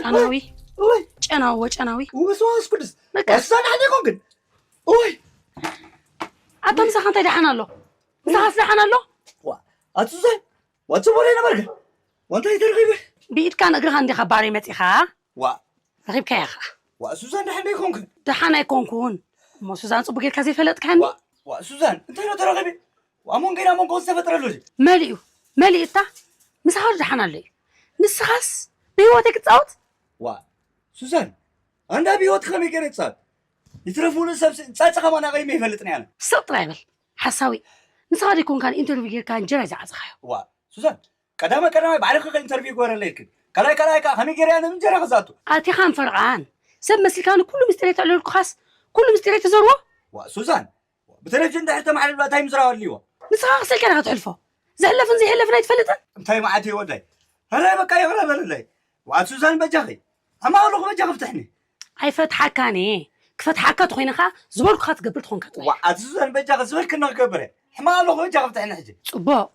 ጨናዊ፣ ወይ ጨናዊ፣ ወጨናዊ። ውበስ ዋስ ቅዱስ። በቃ። ኣሱዛን ደሓን ኣይኮንክን? ወይ ኣታ ምሳኻ እንታይ ደሓን ኣሎ? ምሳኻስ ደሓን ኣሎ? ዋ፣ ኣሱዛን፣ ዋ፣ ጽቡቕ ኣይነበርክን። ወንታይ ተረኺበ? ብኢድካን እግርኻን እንዲኻ ባሪ መጺኻ? ዋ። ረኺብካያ ኸዓ። ዋ፣ ሱዛን ደሓን ኣይኮንክን? ደሓን ኣይኮንኩን። እሞ ሱዛን ጽቡቕ ጌርካ ዘይፈለጥካኒ? ዋ፣ ዋ፣ ሱዛን፣ እንታይ ነው ተረኺበ? ዋ፣ መንጎና መንጎ ዝተፈጥረ ኣሎ ድዩ? መሊኡ፣ መሊኡ እታ ምሳኻ ደሓን ኣሎ እዩ። ንስኻስ ብህይወተይ ክትጻወት? ዋ፣ ሱዛን፣ ኣንዳ ብህይወት ከመይ ገይረ ይጻወት? ይትረፍ ሙሉእ ሰብ ስ-፣ ጻጸ ከማን ኣቐይመ ይፈልጥን እየ ኣነ። ስቕ ጥራይ በል፣ ሓሳዊ። ንስኻ ደይኮንካ ንኢንተርቪው ጌርካ እንጀራ እዩ ዝዓጸኻዮ። ዋ፣ ሱዛን፣ ቀዳማይ ቀዳማይ ባዕልኺ ከ ኢንተርቪው ግበረለይ ኢልክን። ካልኣይ ካልኣይ ከኣ ከመይ ገይረ ኣነ እንጀራ ክዝኣቱ? ኣቲኻን ፈርቓን። ሰብ መሲልካ ንኩሉ ምስጢረይ ተዕልልኩኻስ፣ ኩሉ ምስጢረይ ትዘርዎ? ዋ፣ ሱዛን፣ ብቴሌቪዥን ድሕሪ ተማዕሊልባ እንታይ ምዝራብ ኣድልይዎ? ንስኻ ክስልካ ኢኻ ትሕልፎ። ዘሕለፍን ዘይሕለፍን ኣይትፈልጥን? እንታይ መዓት እዩ ወዳይ? ኧረ በቃ ይቕረ በለለይ። ዋ፣ ሱዛን በጃኺ። ሕማቕ ኣለኹ በጃኺ ፍትሕኒ። ኣይፈትሓካን እየ። ክፈትሓካ ተኾይነ ኸኣ ዝበልኩኻ ትገብር ትኾንካ ጥራይ። ዋ፣ ኣቲ ሱዛን በጃኺ ዝበልክኒ ክገብር እየ። ሕማቕ ኣለኹ በጃኺ ፍትሕኒ ሕጂ። ጽቡቕ።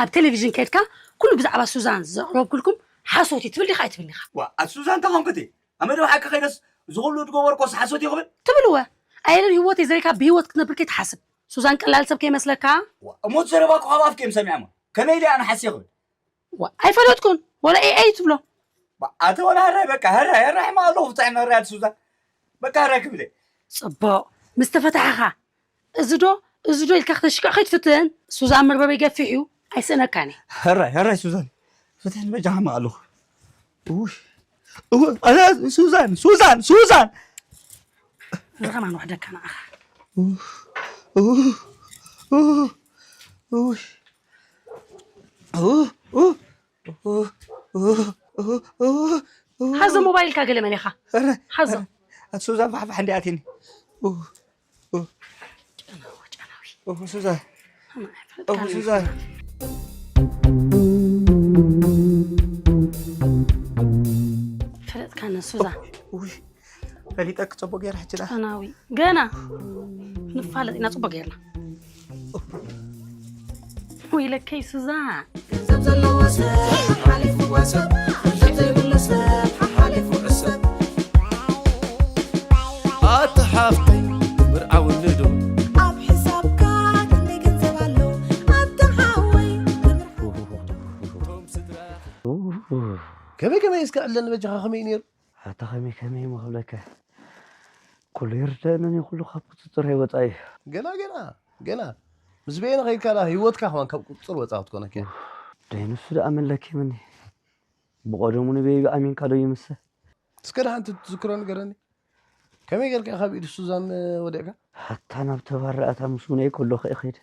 ኣብ ቴሌቪዥን ከይድካ ኩሉ ብዛዕባ ሱዛን ዘቕረብኩልኩም ሓሶት እዩ ትብል ዲኻ ኣይትብልን ኢኻ? ዋ፣ ኣቲ ሱዛን ተኾንኩቲ። ኣብ መደብ ሓቂ ከይደስ እዚ ኩሉ ዝገበርኮስ ሓሶት እዩ ክብል? ትብል እወ። ኣየለ ብህይወት እየ ዘሪካ ብህይወት ክትነብር ከይትሓስብ። ሱዛን ቀላል ሰብ ከይመስለካ? ዋ፣ እሞ እቲ ዘረባ እኮ ካብ ኣፍኪ እዮም ሰሚዖሞ። ከመይ ኢለ ኣነ ሓስየ ክብል? ዋ፣ ኣይፈለጥኩን። ወላ ኤኣይ ትብሎ። ዋ፣ ኣቲ ወላ ህራይ በቃ፣ ህራይ፣ ህራይ ሕማቕ ኣለኹ ፍትሕኒ፣ ህራይ ኣቲ ሱዛን። በቃ ህራይ ክብል እየ። ጽቡቕ። ምስ ተፈታሕኻ፣ እዚ ዶ፣ እዚ ዶ ኢልካ ክተሽክዕ ከይትፍትን። ሱዛን መርበበይ ገፊሕ እዩ። ኣይስእነካን እየ። ህራይ፣ ህራይ ሱዛን። ፍትሕኒ በጃኻ ሕማቕ ኣለኹ። እውይ፣ እውይ፣ ኣነ ሱዛን፣ ሱዛን፣ ሱዛን። እዚ ከማን ወሕደካ ንዓኻ። እውይ፣ እውይ፣ እውይ፣ እውይ። ሓዞ ሞባይልካ ገለ መሊኻ። ኧረ፣ ሓዞ። ኧረ፣ ኣቲ ሱዛን ፋሕፋሕ እንዲ ኣትኒ። ኡ፣ ኡ። ጨናዊ፣ ጨናዊ። ኡ፣ ሱዛን። ኣማ፣ ኡ፣ ኣይፈልጥካን ሱዛን። ፈለጥካን ሱዛን። ውይ፣ ፈሊጠክ ጽቡቅ ገይረ ሕጂ ደኣ። ጨናዊ። ገና ንፋለጥ ኢና ጽቡቅ ጌርና። ወይለከይ ሱዛን። ገንዘብ ዘለዎ ሰብ ሓሓሊፉ ወሰብ፣ ገንዘብ ዘይብሉ ሰብ ሓሓሊፉ ዕሰብ። ኣታ ሓፍተይ፣ ምርዓው እንዶ። ኣብ ሕሳብካ ክንደይ ገንዘብ ኣሎ? ኣታ ሓወይ፣ ንምርዓው። ከመይ ከመይ እስከ ዕለኒ በጃኻ፣ ከመይ ነይሩ? ኣታ ከመይ ከመይ እሞ ክብለካ፣ ኩሉ ይርደኣንን እዩ፣ ኩሉ ካብ ቁጽጽር ኣይወጻ እዩ። ገና፣ ገና፣ ገና። ምስ በየነ ከይድካ ደኣ ህይወትካ ከማን ካብ ቁጽጽር ወጻ ክትኮነካ እያ። ደይ ንሱ ደኣ መለኪምኒ። ብቐደሙ ንበይቢ ኣሚንካ ዶ ይምሰ? እስከ ደሓን እቲ ትዝክሮ ንገረኒ። ከመይ ጌርካ ኢኻ ካብ ኢድ ሱዛን ወዲቕካ? ኣታ ናብ ተባረኣታ ምስ ውነይ ከለኹ እየ ከይደ።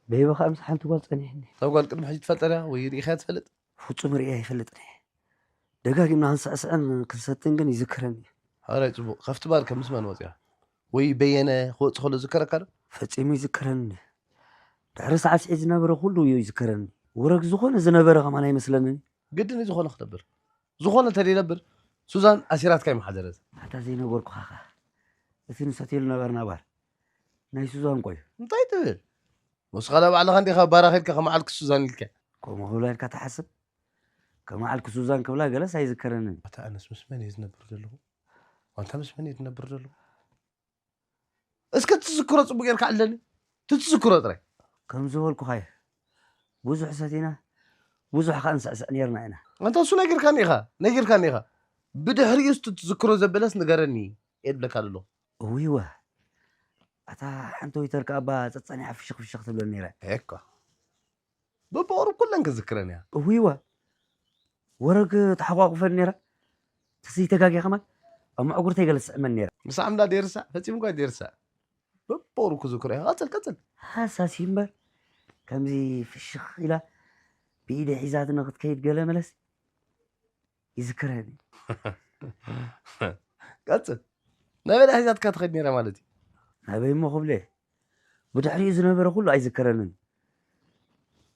በይቢ ከኣ ምስ ሓንቲ ጓል ጸኒሕኒ። እታ ጓል ቅድሚ ሕጂ ትፈልጣ ዲኻ ወይ ርኢኻያ ትፈልጥ? ፍጹም ርእየ ኣይፈልጥን እየ። ደጋጊምና ክንስዕስዕን ክንሰትን ግን ይዝክረኒ እዩ። ሕራይ ጽቡቕ። ካብቲ ባር ከ ምስ መን ወጺኣ? ወይ በየነ ክወጽእ ከሎ ዝዝከረካ ዶ? ፈጺሙ ይዝከረኒ። ድሕሪ ሳዕስዒት ዝነበረ ኩሉ እዩ ይዝከረኒ። ወረግ ዝኾነ ዝነበረ ከማን ኣይመስለንን። ግድን እዩ ዝኾነ ክነብር። ዝኾነ እንተ ዘይነብር፣ ሱዛን ኣሲራትካ እዩ ምሓደረት። ኣታ ዘይነገርኩኻ ኸ? እቲ ንሰትየሉ ነበርና ባር። ናይ ሱዛን ቆዩ። እንታይ ትብል? ንስኻ ዶ ባዕልኻ እንዲኻ ባራ ኸድካ ከመዓልኪ ሱዛን ኢልካ? ከምኡ ክብላ ኢልካ ትሓስብ? ከመዓልኪ ሱዛን ክብላ ገለስ ኣይዝከረንን። ኣታ ኣነስ ምስ መን እየ ዝነብር ዘለኹ? ኣንታ ምስ መን እየ ዝነብር ዘለኹ? እስከ ትዝክሮ ጽቡቕ ጌርካ ኣለኒ። ትዝክሮ ጥራይ። ከም ዝበልኩኻ እዩ። ብዙሕ ሰቲና፣ ብዙሕ ከኣ ንስዕስዕ ኔርና ኢና። ኣንታ እሱ ነጊርካኒ ኢኻ፣ ነጊርካኒ ኢኻ። ብድሕሪኡስ ትዝክሮ ዘበለስ ንገረኒ እየ ዝብለካ ዘለኹ። እዊወ። ኣታ ሓንቲ ወይተር ከኣ እባ ጸጸኒሓ ፍሽኽ ፍሽኽ ትብለኒ ኔራ። ኤኳ። በብቑሩብ ኩለን ክዝክረን እያ። እዊወ። ወረግ ተሓቋቑፈኒ ኔራ። ተዘይተጋግየ ከማን ኣብ መዕጉርተይ ገለ ትስዕመኒ ኔራ። ምስ ዓምዳ ደይርሳዕ፣ ፈጺሙ እኳ ደይርሳዕ። በብቑሩብ ክዝክሮ እያ። ቀጽል፣ ቀጽል። ሃሳሲ እምበር፣ ከምዚ ፍሽኽ ኢላ ብኢደይ ሒዛትኒ ክትከይድ ገለ መለስ ይዝክረኒ። ቀጽል። ናበይ ደኣ ሒዛትካ ትኸይድ ኔራ ማለት እዩ? ናበይ እሞ ክብለ? ብድሕሪኡ ዝነበረ ኩሉ ኣይዝከረንን።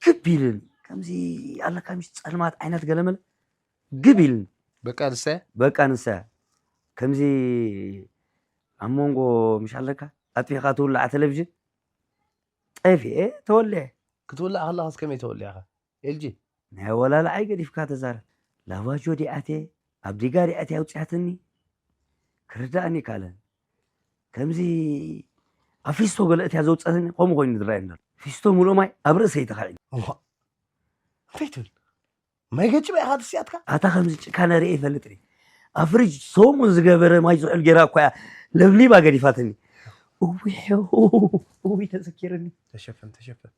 ግብ ኢልን፣ ከምዚ ኣለካ ምሽ ጸልማት ዓይነት ገለመለ ግብ ኢልን። በቃ ንሳ እያ? በቃ ንሳ እያ። ከምዚ ኣብ መንጎ ምሽ ኣለካ ኣጥፊእኻ ትውልዓ ቴሌቪዥን ጠፊኤ ተወሊዐ። ክትውላዕ ከለኻስ ከመይ ተወሊዕኻ? ኤልጂ። ናይ ኣወላልዓይ ገዲፍካ ተዛረብ። ላቫጆ ዲኣቴ ኣብ ዲጋ ሪኣት ኣውፅኣትኒ። ክርዳእኒ ካለ ከምዚ ኣብ ፊስቶ ገለ እትያ ዘውፀእትኒ ከምኡ ኮይኑ ዝረኣየኒ ዘሎ። ፊስቶ ሙሉእ ማይ ኣብ ርእሰይ ተኻዒ። እንታይ ትብል? ማይ ገጭባ ኢኻ ትስያትካ? ኣታ ከምዚ ጭካነ ርኤ ይፈልጥ ርኤ ኣብ ፍሪጅ ሰሙን ዝገበረ ማይ ዝሑል ጌራ እኳ እያ ለብሊባ ገዲፋትኒ። እውይ ተዘኪርኒ። ተሸፈን ተሸፈን።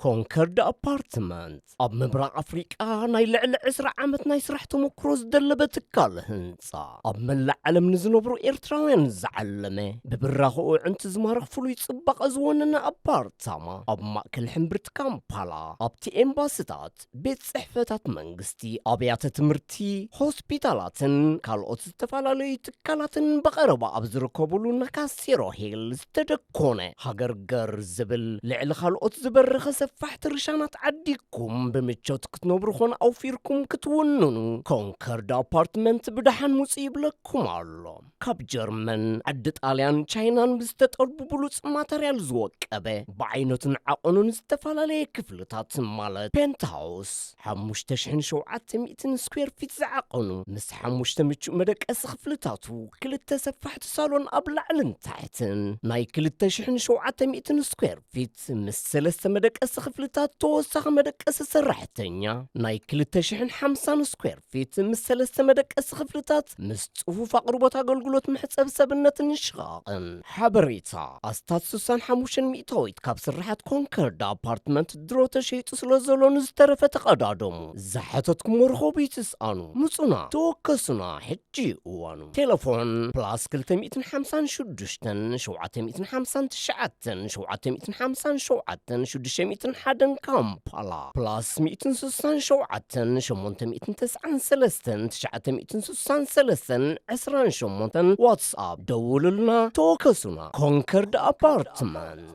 ኮንከርድ ኣፓርትመንት ኣብ ምብራቕ ኣፍሪቃ ናይ ልዕሊ ዕስራ ዓመት ናይ ስራሕ ተመክሮ ዝደለበ ትካል ህንፃ፣ ኣብ መላእ ዓለም ንዝነብሩ ኤርትራውያን ዝዓለመ፣ ብብራኸኡ ዕንቲ ዝማርኽ ፍሉይ ጽባቐ ዝወነነ ኣፓርታማ፣ ኣብ ማእከል ሕምብርቲ ካምፓላ፣ ኣብቲ ኤምባስታት፣ ቤት ጽሕፈታት መንግስቲ፣ ኣብያተ ትምህርቲ፣ ሆስፒታላትን ካልኦት ዝተፈላለዩ ትካላትን ብቐረባ ኣብ ዝርከብሉ ናካሲሮ ሂል ዝተደኮነ ሃገር ገር ዝብል ልዕሊ ካልኦት ዝበረኸ ሰፋሕቲ ርሻናት ዓዲኩም ብምቾት ክትነብሩ ኾነ ኣውፊርኩም ክትውንኑ ኮንከርድ ኣፓርትመንት ብደሓን ምጹ ይብለኩም ኣሎ። ካብ ጀርመን፣ ዓዲ ጣልያን፣ ቻይናን ብዝተጠልቡ ብሉጽ ማተርያል ዝወቀበ ብዓይነቱን ዓቐኑን ዝተፈላለየ ክፍልታት ማለት ፔንትሃውስ ሓሙሽተ ሽሕን ሸውዓተ ሚእትን ስኩዌር ፊት ዝዓቐኑ ምስ ሓሙሽተ ምቹእ መደቀሲ ክፍልታቱ ክልተ ሰፋሕቲ ሳሎን ኣብ ላዕልን ታሕትን ናይ ክልተ ሽሕን ሸውዓተ ሚእትን ስኩዌር ፊት ምስ ሰለስተ መደቀሲ ክፍልታት ተወሳኺ መደቀሲ ሰራሕተኛ ናይ ክልተ ሽሕን ሓምሳን ስኩዌር ፊት ምስ ሰለስተ መደቀሲ ክፍልታት ምስ ጽፉፍ ኣቕርቦት ኣገልግሎት መሕጸቢ ሰብነትን ሽቓቕን። ሓበሬታ ኣስታት ስሳን ሓሙሽተን ሚእታዊት ካብ ስራሓት ኮንከርድ ኣፓርትመንት ድሮ ተሸይጡ ስለ ዘሎ ንዝተረፈ ተቐዳደሙ። ዝሓተትኩሞ ርኸቡ ይትስኣኑ። ምጹና፣ ተወከሱና፣ ሕጂ እዋኑ። ቴሌፎን ፕላስ ክልተ ሚእትን ሓምሳን ሽዱሽተን ሸውዓተ ሚእትን ሓምሳን ትሽዓተን ሸውዓተ ሚእትን ሓምሳን ሸውዓተን ሽዱሽተ ሚእትን ሓደን ካምፓላ ፕላስ ሚእትን ስሳን ሸውዓተን ሸሞንተ ሚእትን ተስዓን ሰለስተን ትሽዓተ ሚእትን ስሳን ሰለስተን ዕስራን ሸሞንተን ዋትስኣፕ ደውሉልና ተወከሱና። ኮንከርድ ኣፓርትመንት።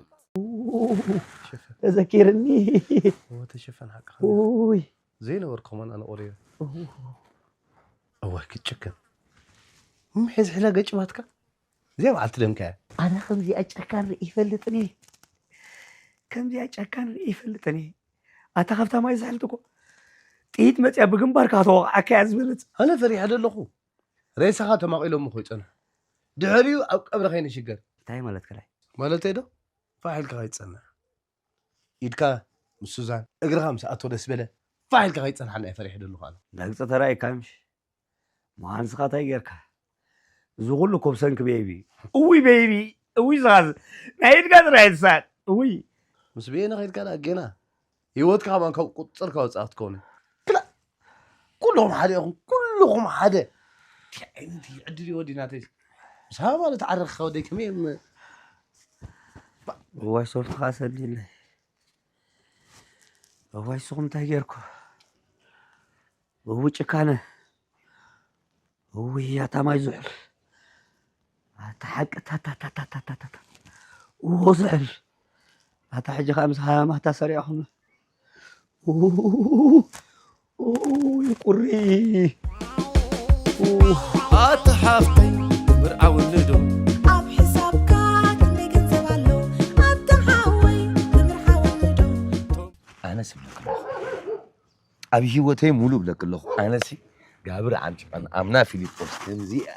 ተዘኪርኒ። ተሸፈን ሓቅኻ። ውይ ዘይነበርኩ ከማን ኣነ ቆሪበ። እዋይ ክትጭክን። ምሕዝ ሕላ ገጭባትካ እዚኣ በዓልቲ ደምካ እያ። ኣነ ከምዚኣ ጨካን ርኢ ይፈልጥን እየ። ከምዚኣ ጨካን ርኢ ይፈልጥን እየ። ኣታ ካብታ ማይ ዝሕልት እኮ ጥይት መፅያ ብግንባርካ ከተወቕዓካ እያ ዝበለፅ። ኣነ ፈሪሐ ደለኹ። ሬሳኻ ተማቒሎሞ ከይፀንሑ ድሕሪኡ ኣብ ቀብሪ ከይንሽገር። እንታይ ማለት ከላይ? ማለተይ ዶ? ፋሕ ኢልካ ከይትፀንሕ። ኢድካ ምስ ሱዛን እግርኻ ምስ ኣቶ ደስ በለ ፋሕ ኢልካ ከይትፀንሓና እየ ፈሪሐ ደለኹ ኣነ። ዳግፀ ተራእይካ ምሽ? መሃንስኻ እንታይ ጌርካ? እዚ ኩሉ ኮብሰንክ ቤቢ። እውይ ቤቢ፣ እውይ ዝኻዝ ናይ ኢድካ ጥራይ ትሳቅ። እውይ ምስ ብኤነ ከይድካ ደኣ ጌና ህይወትካ ከማን ካብ ቁፅፅር ከወፅኣ ክትከውን። ክላ ኩልኹም ሓደ ኢኹም፣ ኩልኹም ሓደ። እንታይ ዓይነት እዩ ዕድል እዩ ወዲ ናተይ? ምስ ሃባ ማለት ዓረኽካ ወደይ ከመይ እዮም እዋይ ሶፍትኻ ሰሊለይ። እዋይ ስኹም እንታይ ጌርኩ? እው ጭካነ እውይ ኣታ ማይ ዝሑል ኣታ ሓቂ ታታታታታታ እዎ ዝሕል ኣታ ሕጂ ከዓ ምስ ሃማታ ሰሪዕኹም እውይ ቁሪ ኣታ ሓፍተይ ብርዓ ወለዶ ኣብ ሕሳብካ ክንደይ ገንዘብ ኣሎ ኣታ ሓወይ ብርዓ ወለዶ ኣነ ስምልክ ኣለኹ ኣብ ህይወተይ ሙሉ እብለኪ ኣለኹ። ኣነሲ ጋብር ዓንጭቀን ኣምና ፊሊጶስ ከምዚኣ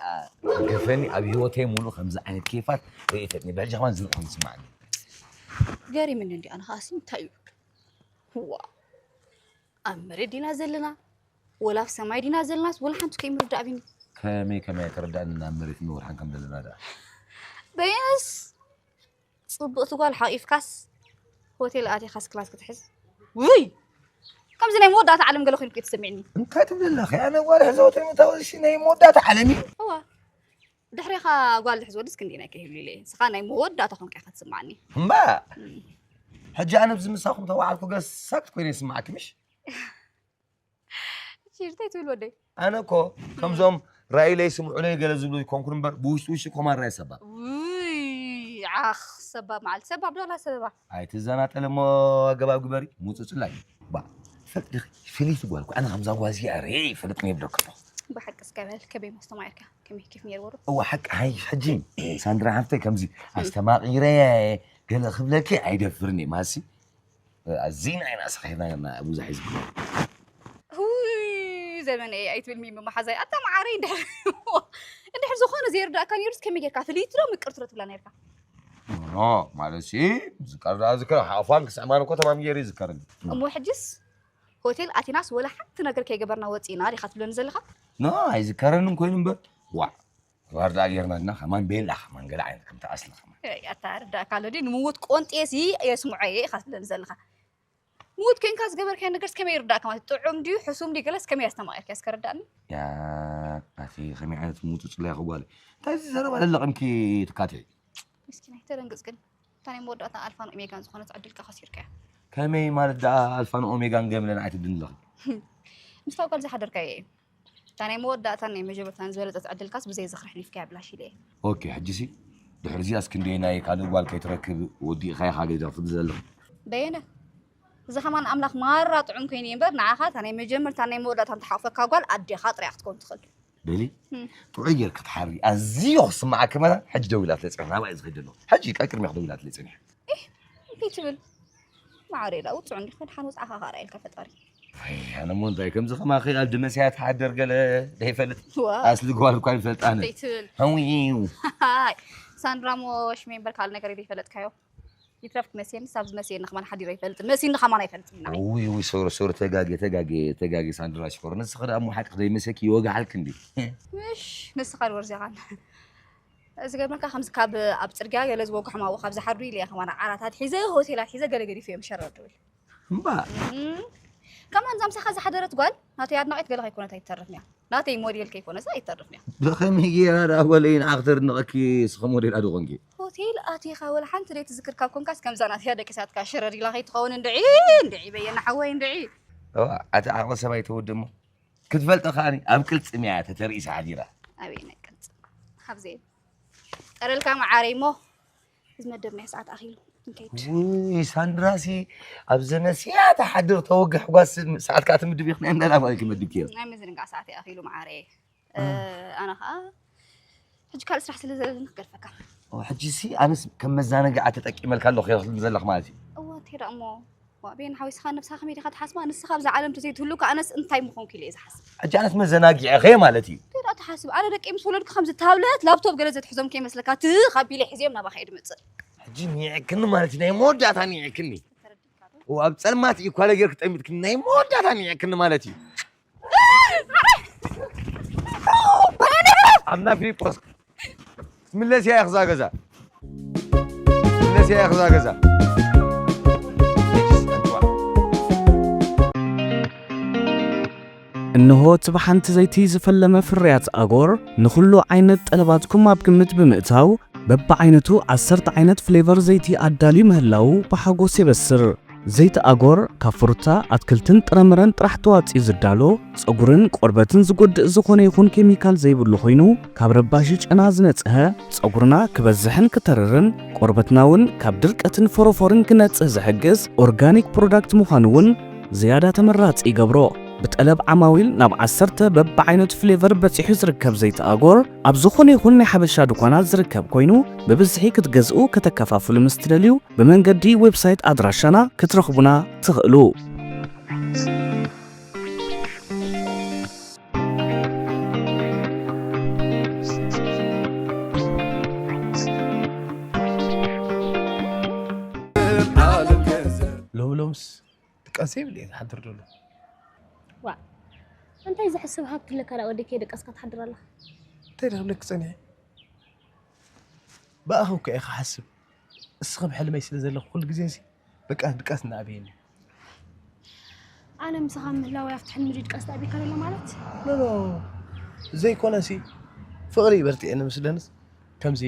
ገፈኒ ኣብ ህይወተይ ሙሉ ከምዚ ዓይነት ኬፋት ርእየ ፈጥኒ ብሕጂ ከማን ዝርቕ ይስማዓኒ። ገሪምኒ እንዲ ኣነ ከኣሲ እንታይ እዩ? ዋ ኣብ መሬት ዲና ዘለና ወላ ኣብ ሰማይ ዲና ዘለናስ ወላ ሓንቲ ከይምርዳእ ቢኒ። ከመይ ከመይ ኣይተረዳእንን ኣብ መሬት ንወርሓን ከም ዘለና ደኣ። በየነስ ጽብቕቲ ጓል ሓቒፍካስ ሆቴል ኣቲኻስ ክላስ ክትሕዝ ውይ ከምዚ ናይ መወዳእታ ዓለም ገለ ኮይንኩ እዩ ተሰሚዕኒ እንታይ ትብሊ ኣለኺ ኣነ ጓል ሕዘወተይ ምታወዚ ናይ መወዳእታ ዓለም እዩ እዋ ድሕሬኻ ጓል ዝሕዝወልስ ክንዲ ናይ ከይህሉ ኢለ ንስኻ ናይ መወዳእታ ኮንካ ኢኻ ትስማዓኒ እምባ ሕጂ ኣነ ብዚ ምሳኹም ተዋዓልኩ ገሳቅት ኮይነ ይስማዓኪ ምሽ ሽርተይ ትብል ወደይ ኣነ እኮ ከምዞም ራእይለይ ስምዑለይ ገለ ዝብሉ ይኮንኩን እምበር ብውሽጢ ውሽጢ ኮማን ራይ ሰባብ ውይ ዓኽ ሰባብ መዓልቲ ሰባብ ዶ ኣላ ሰበባ ኣይትዘናጠለ እሞ ኣገባብ ግበሪ ሙፁፅላይ ባ ትፈልጥ ዲኺ ፍልይቲ ጓል እኮ ኣነ ከምዛ ጓል እዚኣ ርኤ ይፈልጥ ነይብለካ ኣለኹ ብሓቂ እስከ በል ከበይ መስተማየርካ ከመይ ኬፍ ነይርዎ ዶ እዋ ሓቂ ሃይ ሕጂ ሳንድራ ሓፍተይ ከምዚ ኣስተማቒረየ ገለ ክብለኪ ኣይደፍርን እየ ማሲ ኣዚና ኢና ሰኺርና ና ብዙሕ እዩ ዝግበር ዘመን እየ ኣይትብል ሚሚ መሓዛይ። ኣታ መዓረይ፣ እንድሕር እንድሕር ዝኾነ ዘይርዳእካ ነይሩስ ከመይ ጌርካ ፍልይቲ ዶ ምቅርቲ ዶ ትብላ ነርካ? ኖ፣ ማለት ሲ ዝቀርዳ ዝከር ሓፋን ክስዕማን እኮ ተማም ገይሩ ይዝከረኒ። እሞ ሕጅስ ሆቴል ኣቲናስ ወላ ሓንቲ ነገር ከይገበርና ወፂና ዲኻ ትብለኒ ዘለኻ? ኖ፣ ኣይዝከረንን ኮይኑ እምበር። ዋዕ፣ ዋርዳ ጌርና ድና ከማን ቤላ ከማን ገለ ዓይነት ከም ተኣስለ ከማን። ኣታ ርዳእካ ኣሎ ድዩ? ንምውት ቆንጤ ሲ የስምዖ እየ ኢኻ ትብለኒ ዘለኻ። ምውት ኮይንካ ዝገበርካዮ ነገርስ ከመይ ይርዳእካ ማለት ጥዑም ድዩ ሕሱም ድዩ ገለስ ከመይ ኣስተማቒርካ እስከ ረዳእኒ? ያ ኣቲ ከመይ ዓይነት ምውት ጽላይ ክጓል እንታይ እዚ ዘረባ ለለቕምኪ ትካትዒ? ምስኪን ኣይተደንግጽ ግን እታ ናይ መወዳእታ ኣልፋን ኦሜጋን ዝኾነት ዕድልካ ከሲርካያ። ከመይ ማለት ደኣ ኣልፋን ኦሜጋን ገምለን ኣይትድንለኺ? ምስታ ጓል ዝሓደርካዮ እዩ። እታ ናይ መወዳእታን ናይ መጀመርታን ዝበለጸት ዕድልካስ ብዘይ ዝኽሪ ሕሊፍካያ ብላሽ ኢለ እየ። ኦኬ ሕጂሲ ድሕሪ እዚኣስ ክንደየናይ ካልእ ጓል ከይትረክብ ወዲእኻ ኢኻ ገዛ ትብል ዘለኺ? በየነ እዚ ከማን ኣምላኽ ማራ ጥዑም ኮይኑ እዩ እምበር ንዓኻ እታ ናይ መጀመርታን ናይ መወዳእታን ተሓቑፈካ ጓል ኣዴኻ ጥራይ ክትከውን ትኽእል። በሊ ጥዑይ ጌርኪ ትሓሪ ኣዝዩ ክስምዓኪ መታን ሕጂ ደዊላትለይ ጽኒሓ ናብኣ እየ ዝኸይድ ዘለኹ ሕጂ ቀቅድሚያ ክደዊላትለይ ጽኒሓ እንታይ ትብል ማዕረ ኢላ ውፅዑ እንዲኹ መድሓን ወፅዓኻ ኻራ ኢልካ ፈጣሪ ኣነ ሞ እንታይ ከምዚ ከማኺ ኣብ ድመስያ ትሓድር ገለ ደይፈልጥ ኣስሊ ጓል እኳ ይፈልጣነ እንታይ ትብል ሃዊው ሳንድራ ሞ ሽሜ እምበር ካልእ ነገር ደይፈለጥካዮ ይትረፍ መሲኒ ሳብ ዝመሲኒ ከማን ሓዲረ ይፈልጥ መሲኒ ከማን ኣይፈልጥ ኢና ውይ ውይ ሶሪ ሶሪ ተጋጌ ተጋጌ ተጋጌ ሳንድራ ሽኮር ንስኺ ደኣ እሞ ሓቂ ክደይመሰኪ ይወግሓልኪ እንዲ ምሽ ንስኻ ድወርዚኻን እዚ ገርመካ ከምዚ ካብ ኣብ ፅርግያ ገለ ዝወግሑ ማዎ ካብ ዝሓድሩ ኢለ እየ ከማን ዓራታት ሒዘ ሆቴላት ሒዘ ገለ ገዲፈ እዮም ሸረር ድብል እምባ እም፣ ከማን እዛ ምሳኻ ዝሓደረት ጓል ናተይ ኣድናቂት ገለ ከይኮነት ኣይትተርፍን እያ ናተይ ሞዴል ከይኮነስ ኣይትተርፍን እያ ብኸመይ ጌራ ደኣ ጓለይ ንዓኺ ተድንቐኪ ስኸ ሞዴል ኣዶ ኾንኪ ሆቴል ኣቲኻ ወላ ሓንቲ ደይ ትዝክር ካብ ኮንካስ ከምዛ ናተያ ደቂሳትካ ሸረር ኢላ ከይትኸውን እንድዒ እንድዒ በየና ሓወይ እንድዒ እዋ ኣቲ ዓቕሊ ሰብ ኣይተወድሞ ክትፈልጦ ከዓኒ ኣብ ቅልጽም እያ ተተርኢሳ ሓዲራ። ኣበየናይ ቅልጽም? ካብዘይ ጠረልካ መዓረይ እሞ እዚ መደብ ናይ ሰዓት ኣኺሉ ንከይድ። ውይ ሳንድራሲ ኣብ ዘመስያ ትሓድር ተወግሕ ጓስ ሰዓት ከዓ ትምድብ ኢኽና እንዳላ ማለት መድብክዮ። ናይ ምዝንጋዕ ሰዓት እዩ ኣኺሉ መዓረይ። ኣነ ከዓ ሕጂ ካልእ ስራሕ ስለ ዘለኒ ክገድፈካ። ሕጂ ሲ ኣነስ ከም መዛነግዓ ተጠቂመልካ ኣለኹ ዘለኹ ማለት እዩ። እዋ እንታይ ደኣ እሞ ዋእ ቤን ሓዊስኻ ነብስኻ ከመይ ዲኻ ትሓስባ? ንስኻ ኣብዛ ዓለም ተዘይትህሉ እኮ ኣነስ እንታይ ምኾንኩ ኢለ እየ ዝሓስብ። ሕጂ ኣነስ መዘናጊዕኸ ማለት እዩ። እንታይ ደኣ ትሓስብ? ኣነ ደቀይ ምስ ወለድኩ ከምዚ ታብለት ላፕቶፕ ገለ ዘትሕዞም ከይመስለካ ትኽ ኣቢለ ሒዘዮም ናባኻ እየ ድመጽእ። ሕጂ ኒዕክኒ ማለት እዩ ናይ መወዳእታ ኒዕክኒ። ተረዲእካ ዶ? እው ኣብ ጸልማት እዩ ኳለ ጌርክ ጠሚጥክኒ ናይ መወዳእታ ኒዕክኒ ማለት እዩ። ኣምና ፊሊጶስ ትምለስ እያ ክዛ ገዛ ትምለስ እያ ክዛ ገዛ እንሆ እቲ ብሓንቲ ዘይቲ ዝፈለመ ፍርያት ኣጎር ንኹሉ ዓይነት ጠለባትኩም ኣብ ግምት ብምእታው በብዓይነቱ ዓሰርተ ዓይነት ፍሌቨር ዘይቲ ኣዳልዩ ምህላዉ ብሓጎስ የበስር። ዘይቲ ኣጎር ካብ ፍሩታ፣ ኣትክልትን ጥረምረን ጥራሕ ተዋጺኡ ዝዳሎ፣ ጸጉርን ቆርበትን ዝጎድእ ዝኾነ ይኹን ኬሚካል ዘይብሉ ኮይኑ፣ ካብ ረባሺ ጨና ዝነጽሀ፣ ጸጉርና ክበዝሕን ክተርርን፣ ቆርበትና እውን ካብ ድርቀትን ፎሮፎርን ክነጽህ ዝሕግዝ ኦርጋኒክ ፕሮዳክት ምዃኑ እውን ዝያዳ ተመራጺ ይገብሮ። ብጠለብ ዓማዊል ናብ ዓሰርተ በብዓይነቱ ፍሌቨር በጺሑ ዝርከብ ዘይቲ ኣጎር ኣብ ዝኾነ ይኹን ናይ ሓበሻ ድኳናት ዝርከብ ኮይኑ ብብዝሒ ክትገዝኡ ከተከፋፍሉ ምስ ትደልዩ ብመንገዲ ዌብሳይት ኣድራሻና ክትረኽቡና ትኽእሉ። ሎምሎምስ ድቃስ ዘይብሉ እየ ዝሓድር ዘሎ። ዋእ እንታይ ዘሕስብ ሃብቲ ኣለካ ደኣ ወደይ ከይደቀስካ ትሓድር ኣለኻ። እንታይ ደኣ ክብለኪ ጸኒሐ ብኣኺ እኮ እየ ክሓስብ እስኺ ኣብ ሕልመይ ስለ ዘለኺ ኩሉ ግዜ ሲ በቃ ድቃስ እናኣበየኒ። ኣነ ምሳኻ ምህላወይ ኣብቲ ሕልሚ ድዩ ድቃስ ተኣቢካ ዘሎ ማለት? ኖኖ ዘይኮነ ሲ ፍቕሪ እዩ በርቲዐኒ ምስለንስ ከምዚ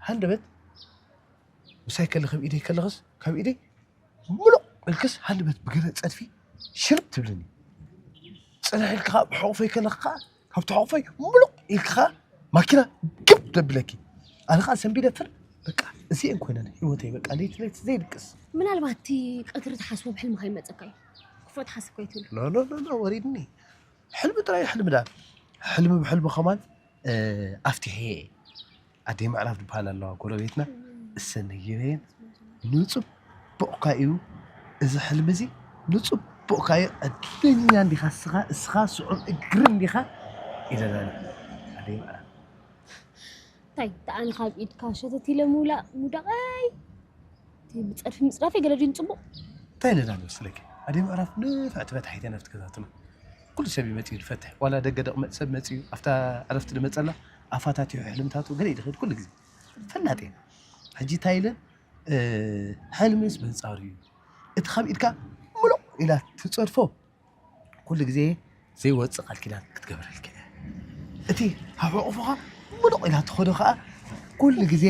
ሃንደበት ምሳይ ከለኺ ኣብ ኢደይ ከለኽስ ካብ ኢደይ ምሉቕ ኢልክስ ሃንደበት ብገለ ጸድፊ ሽርብ ትብልኒ። ጽንሕ ኢልካ ብሕቑፈይ ከለኺ ከኣ ካብቲ ሕቑፈይ ምሉቕ ኢልኪ ከኣ ማኪና ግብ ተብለኪ። ኣነ ከኣ ሰንቢደ ፍር በቃ እዚኤን ኮይነን ህይወተይ በቃ ለይቲ ለይቲ ዘይድቅስ። ምናልባት እቲ ቀትሪ ትሓስቦ ብሕልሚ ከይመጸካ እዩ። ክፉእ ትሓስብ ከይትብሉ። ኖ ኖ ኖ ኖ ወሪድኒ። ሕልሚ ጥራይ ሕልሚ ዳ ሕልሚ ብሕልሚ ከማን ኣፍትሐ ኣደይ ምዕራፍ ዝበሃላ ኣለዋ ጎረቤትና እሰን ነጊረየን ንፅቡቕካ እዩ እዚ ሕልሚ እዚ ንፅቡቕ ጽቡቕካዮ ዕድለኛ እንዲኻ እስኻ፣ እስኻ ስዑም እግሪ እንዲኻ ኢለና። ኣደይ ምዕራፍ። እንታይ፣ እታ ኣነ ካብ ኢድካ ሸተት ኢለ ምውላእ ምውዳቐይ፣ እቲ ብጸድፊ ምጽዳፈይ ገለ ድዩ ጽቡቕ? እንታይ ኢለና ንመስለኪ? ኣደይ ምዕራፍ ንፍዕቲ ፈታሒት እያ ናብቲ ገዛትና። ኩሉ ሰብ እዩ መጺኡ ዝፈትሕ። ዋላ ደገ ደቕ መ-፣ ሰብ መጺኡ፣ ኣብታ ዕረፍቲ ዝመጸላ ኣፋታቲሑ ሕልምታቱ ገለ እዩ ዝኸይድ ኩሉ ግዜ። ፈላጥ እየ። ሕጂ እንታይ ኢለን? እ፣ ሕልምስ በንጻሩ እዩ። እቲ ካብ ኢድካ ምሉቕ ኢላ ትጸድፎ ኩሉ ግዜ ዘይወጽእ ቃል ኪዳን ክትገብረልካ እያ። እቲ ኣብ ሕቑፍኻ ምሉቕ ኢላ ትኸዶ ኸኣ ኩሉ ግዜ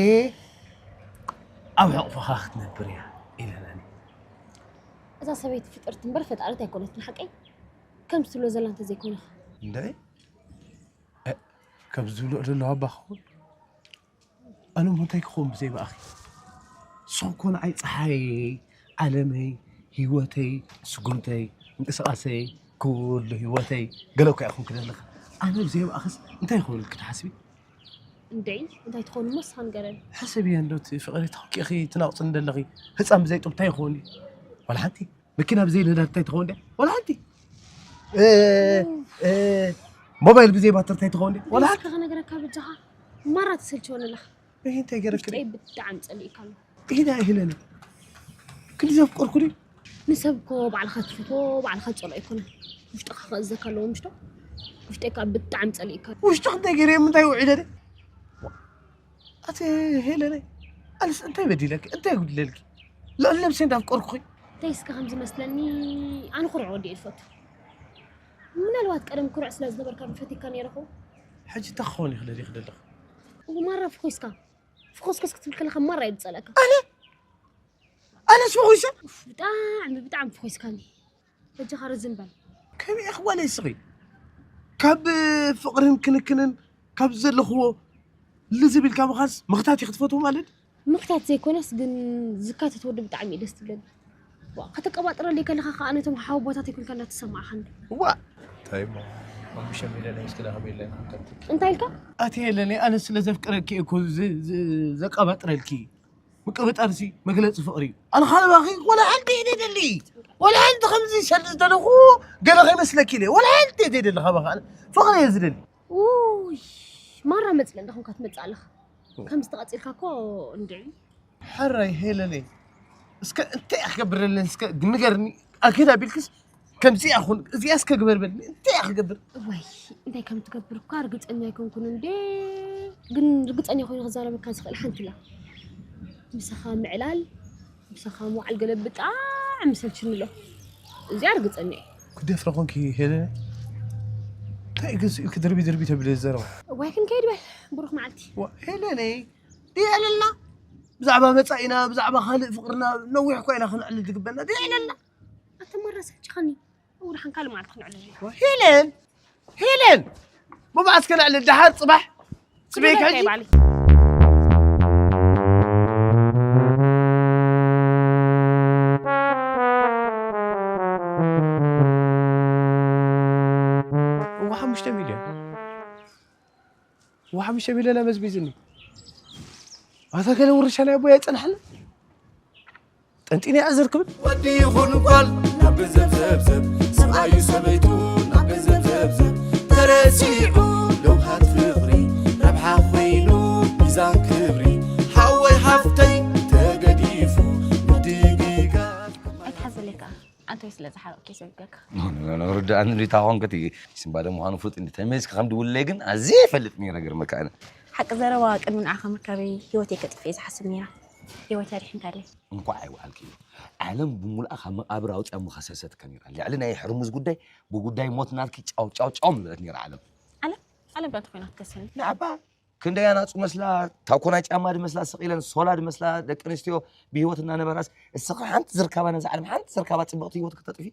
ኣብ ሕቑፍኻ ክትነብር እያ ኢለናኒ። እዛ ሰበይቲ ፍጥርቲ እምበር ፈጣሪት ኣይኮነትን ሓቀይ? ከምዚ ትብሎ ዘላ እንተዘይኮይንኻ። እንድዒ፣ እ፣ ከም ዝብልኦ ዘለዋ እባ ክኸውን? ኣነ እሞ እንታይ ክኸውን ብዘይ ብኣኺ? ንስኺ እኮ ንዓይ ጸሓየይ፣ ዓለመይ፣ ህይወተይ፣ ስጉምተይ፣ ምንቅስቓሰይ፣ ኩሉ ህይወተይ፣ ገለ እኮ ኢኹም ክደለኻ። ኣነ ብዘይ ብኣኽስ እንታይ ይኸውን ኢልኪ ትሓስቢ? እንድዒ፣ እንታይ ትኸውን እሞ ንስኻ ንገረኒ። ሕሰብዮ እንዶ እቲ ፍቕሪ ተወቂኺ ትናቕጽ እንደለኺ ህጻን ብዘይ ጡብ እንታይ ይኸውን እዩ? ዋላ ሓንቲ። መኪና ብዘይ ነዳዲ እንታይ ትኸውን ድያ? ዋላ ሓንቲ። እ፣ እ፣ ሞባይል ብዘይ ባትሪ እንታይ ትኸውን ድያ? ዋላ ሓንቲ። እስከ ክነግረካ በጃኻ፣ ማራ ተሰልችወኒ ኣለኻ። እሂ፣ እንታይ ገረክኒ? ውሽጠይ ብጣዕሚ ጸሊእካ ኣሎ። እሂ፣ ዳ እሂ፣ ለኒ። ክንዲ ዘፍቀርኩ ድዩ? ንሰብ እኮ ባዕልኻ ትፈትዎ፣ ባዕልኻ ትጸልኦ ኣይኮነን። ውሽጥኻ ክእዘካ ኣለዎ፣ ምሽቶ? ውሽጠይ ከኣ ብጣዕሚ ጸሊእካ ኣሎ። ውሽጥኽ እንታይ ገይረ፣ ምንታይ ውዒለ ድየ? ኣቲ ሄለነይ፣ ኣነስ እንታይ በዲለኪ? እንታይ ጉድለልኪ? ልዕሊ ነብሰይ እንዳፍቀርኩኺ። እንታይ እስከ ከም ዝመስለኒ፣ ኣነ ኩሩዕ ወዲ እየ ዝፈቱ። ምናልባት ቀደም ኩሩዕ ስለ ዝነበርካ ፈቲካ ነይረ ኸው። ሕጂ እንታይ ክኸውን ይኽእል እየ ክደለኺ? እው ማራ ፍኹስካ። ፍኹስኩስ ክትብል ከለኻ ማራ እየ ዝጸልኣካ። ኣነ? ኣነስ ፍኹሰ? ኡፍ፣ ብጣዕሚ፣ ብጣዕሚ ፍኹስካኒ። በጃኻ ርዝን በል። ከመይ ኢኺ ጓለይ ስኺ? ካብ ፍቕርን ክንክንን ካብ ዘለኽዎ ልዝብ ኢልካ ምኻድስ ምኽታት ኢኺ ትፈትዎ ማለት? ምኽታት ዘይኮነስ ግን ዝካተት ወዲ ብጣዕሚ እዩ ደስ ትብለኒ። ዋ፣ ከተቀባጥረለይ ከለኻ ኸኣ ነቶም ሓወቦታት ኣይኮንካ እንዳተሰማዕኻኒ። ዋ! እንታይ እሞ? ሓሙሽተ ሚልዮን እስኪ ዳ ከመይ ኢለ ንሓተት? እንታይ ኢልካ? ኣቲ የለኒ፣ ኣነ ስለ ዘፍቅረኪ እኮ ዝ-፣ ዝ-፣ ዘቀባጥረልኪ። ምቅብጣርሲ መግለጺ ፍቕሪ እዩ። ኣነ ካባኺ ወላ ሓንቲ እየ ደሊ። ወላ ሓንቲ ከምዚ ሰልዲ ዝደለኹ ገለ ከይመስለኪ ኢለ። ወላ ሓንቲ እየ ደሊ ካባኺ ኣነ። ፍቕሪ እየ ዝደሊ። ውይ፣ ማራ መጽለል ዶ ኾንካ ትመጽእ ኣለኻ? ከምዚ ተቐጺልካ እኮ እንድዒ። ሕራይ ሄለነይ፣ እስከ እንታይ እየ ክገብረለን እስከ ንገርኒ። ኣኪድ ኣቢልክስ ከምዚኣ ኹን፣ እዚኣስ ከግበር በልኒ፣ እንታይ እየ ክገብር? እዋይ፣ እንታይ ከም ትገብር እኳ ርግጸኛ ኣይኮንኩን እንዴ። ግን ርግጸኛ ኮይኑ ክዛረበካ ዝኽእል ሓንቲ ኣላ። ምሳኻ ምዕላል፣ ምሳኻ ምውዓል ገለ ብጣዕሚ ሰልችኒ ኣሎ። እዚኣ ርግጸኛ እየ። ክደፍረ ኾንኪ ሄለነ? እንታይ እዩ ግን ስኢልኪ ድርቢ ድርቢ ተብሊ ዘረባ? እዋይ፣ ክንከይድ በል፣ ብሩኽ መዓልቲ። ዋ፣ ሄለነይ፣ ድየዕለልና? ብዛዕባ መጻኢና፣ ብዛዕባ ካልእ ፍቕርና ነዊሕ እኳ ኢና ክነዕልል ዝግበና። ድየዕለልና? ኣንተ ማራ ሰልችኻኒ። እው፣ ደሓን ካልእ መዓልቲ ክነዕልል ኢና። ሄለን! ሄለን! መብዓስ ከነዕልል ደሓር ጽባሕ? ጽበይካ ክነዕልል ሕጂ? ባዕለይ። እዋ፣ ሓሙሽተ ሚልዮን። እዋ፣ ሓሙሽተ ሚልዮን ኣመዝሚዝኒ። ኣታ ገለ ውርሻ ናይ ኣቦይ ኣይጸንሓና። ጠንጢነ እያ ዘርክብን። ወዲ ይኹን ጓል ናብ ገንዘብ ዘብዘብ፣ ሰብኣዩ ሰበይቱ ናብ ገንዘብ ዘብዘብ፣ ተረሲዑ ለውሃት ፍቕሪ ረብሓ ኮይኑ ሚዛን ክብሪ፣ ሓወይ ሓፍተይ ተገዲፉ ምድግጋፍ። ኣይትሓዘለይ ከኣ፣ ኣንቶይ ስለ ዝሓረቕኪ ሰጊደካ። ኖ፣ ኖ፣ ኖ፣ ኖ፣ ርድኣኒ ሪታ ኾንከት እዩ። ስምባደ ምዃኑ ፍሉጥ እንዲ ተመይዝኪ ከም ድውለይ ግን ኣዝየ ይፈልጥ ነይረ፣ ገርመካ ኣነ። ሓቂ ዘረባ ቅድሚ ንዓኻ ምርካበይ ህይወተይ ከጥፍእ እየ ዝሓስብ ነይረ። ህይወተይ ኣድሒንካለይ። እንኳዕ ኣይወዓልክዮ። ዓለም ብምሉኣ ካብ መቓብር ኣውፅያ ምኸሰሰትካ ነይራ። ልዕሊ ናይ ሕርሙዝ ጉዳይ ብጉዳይ ሞት ናትኪ ጫው ጫው ጫው ምበለት ነይራ ዓለም። ዓለም? ዓለም ዶ ትኾይና ትከሰኒ? ንዓባ ክንደይ ኣናፁ መስላ፣ ታኮና ጫማ ድመስላ ስቕ ኢለን ሶላ ድመስላ ደቂ ኣንስትዮ ብህይወት እናነበራስ፣ እስኺ ሓንቲ ዝርካባ ነዛ ዓለም ሓንቲ ዝርካባ ፅብቕቲ ህይወት ክተጥፊ?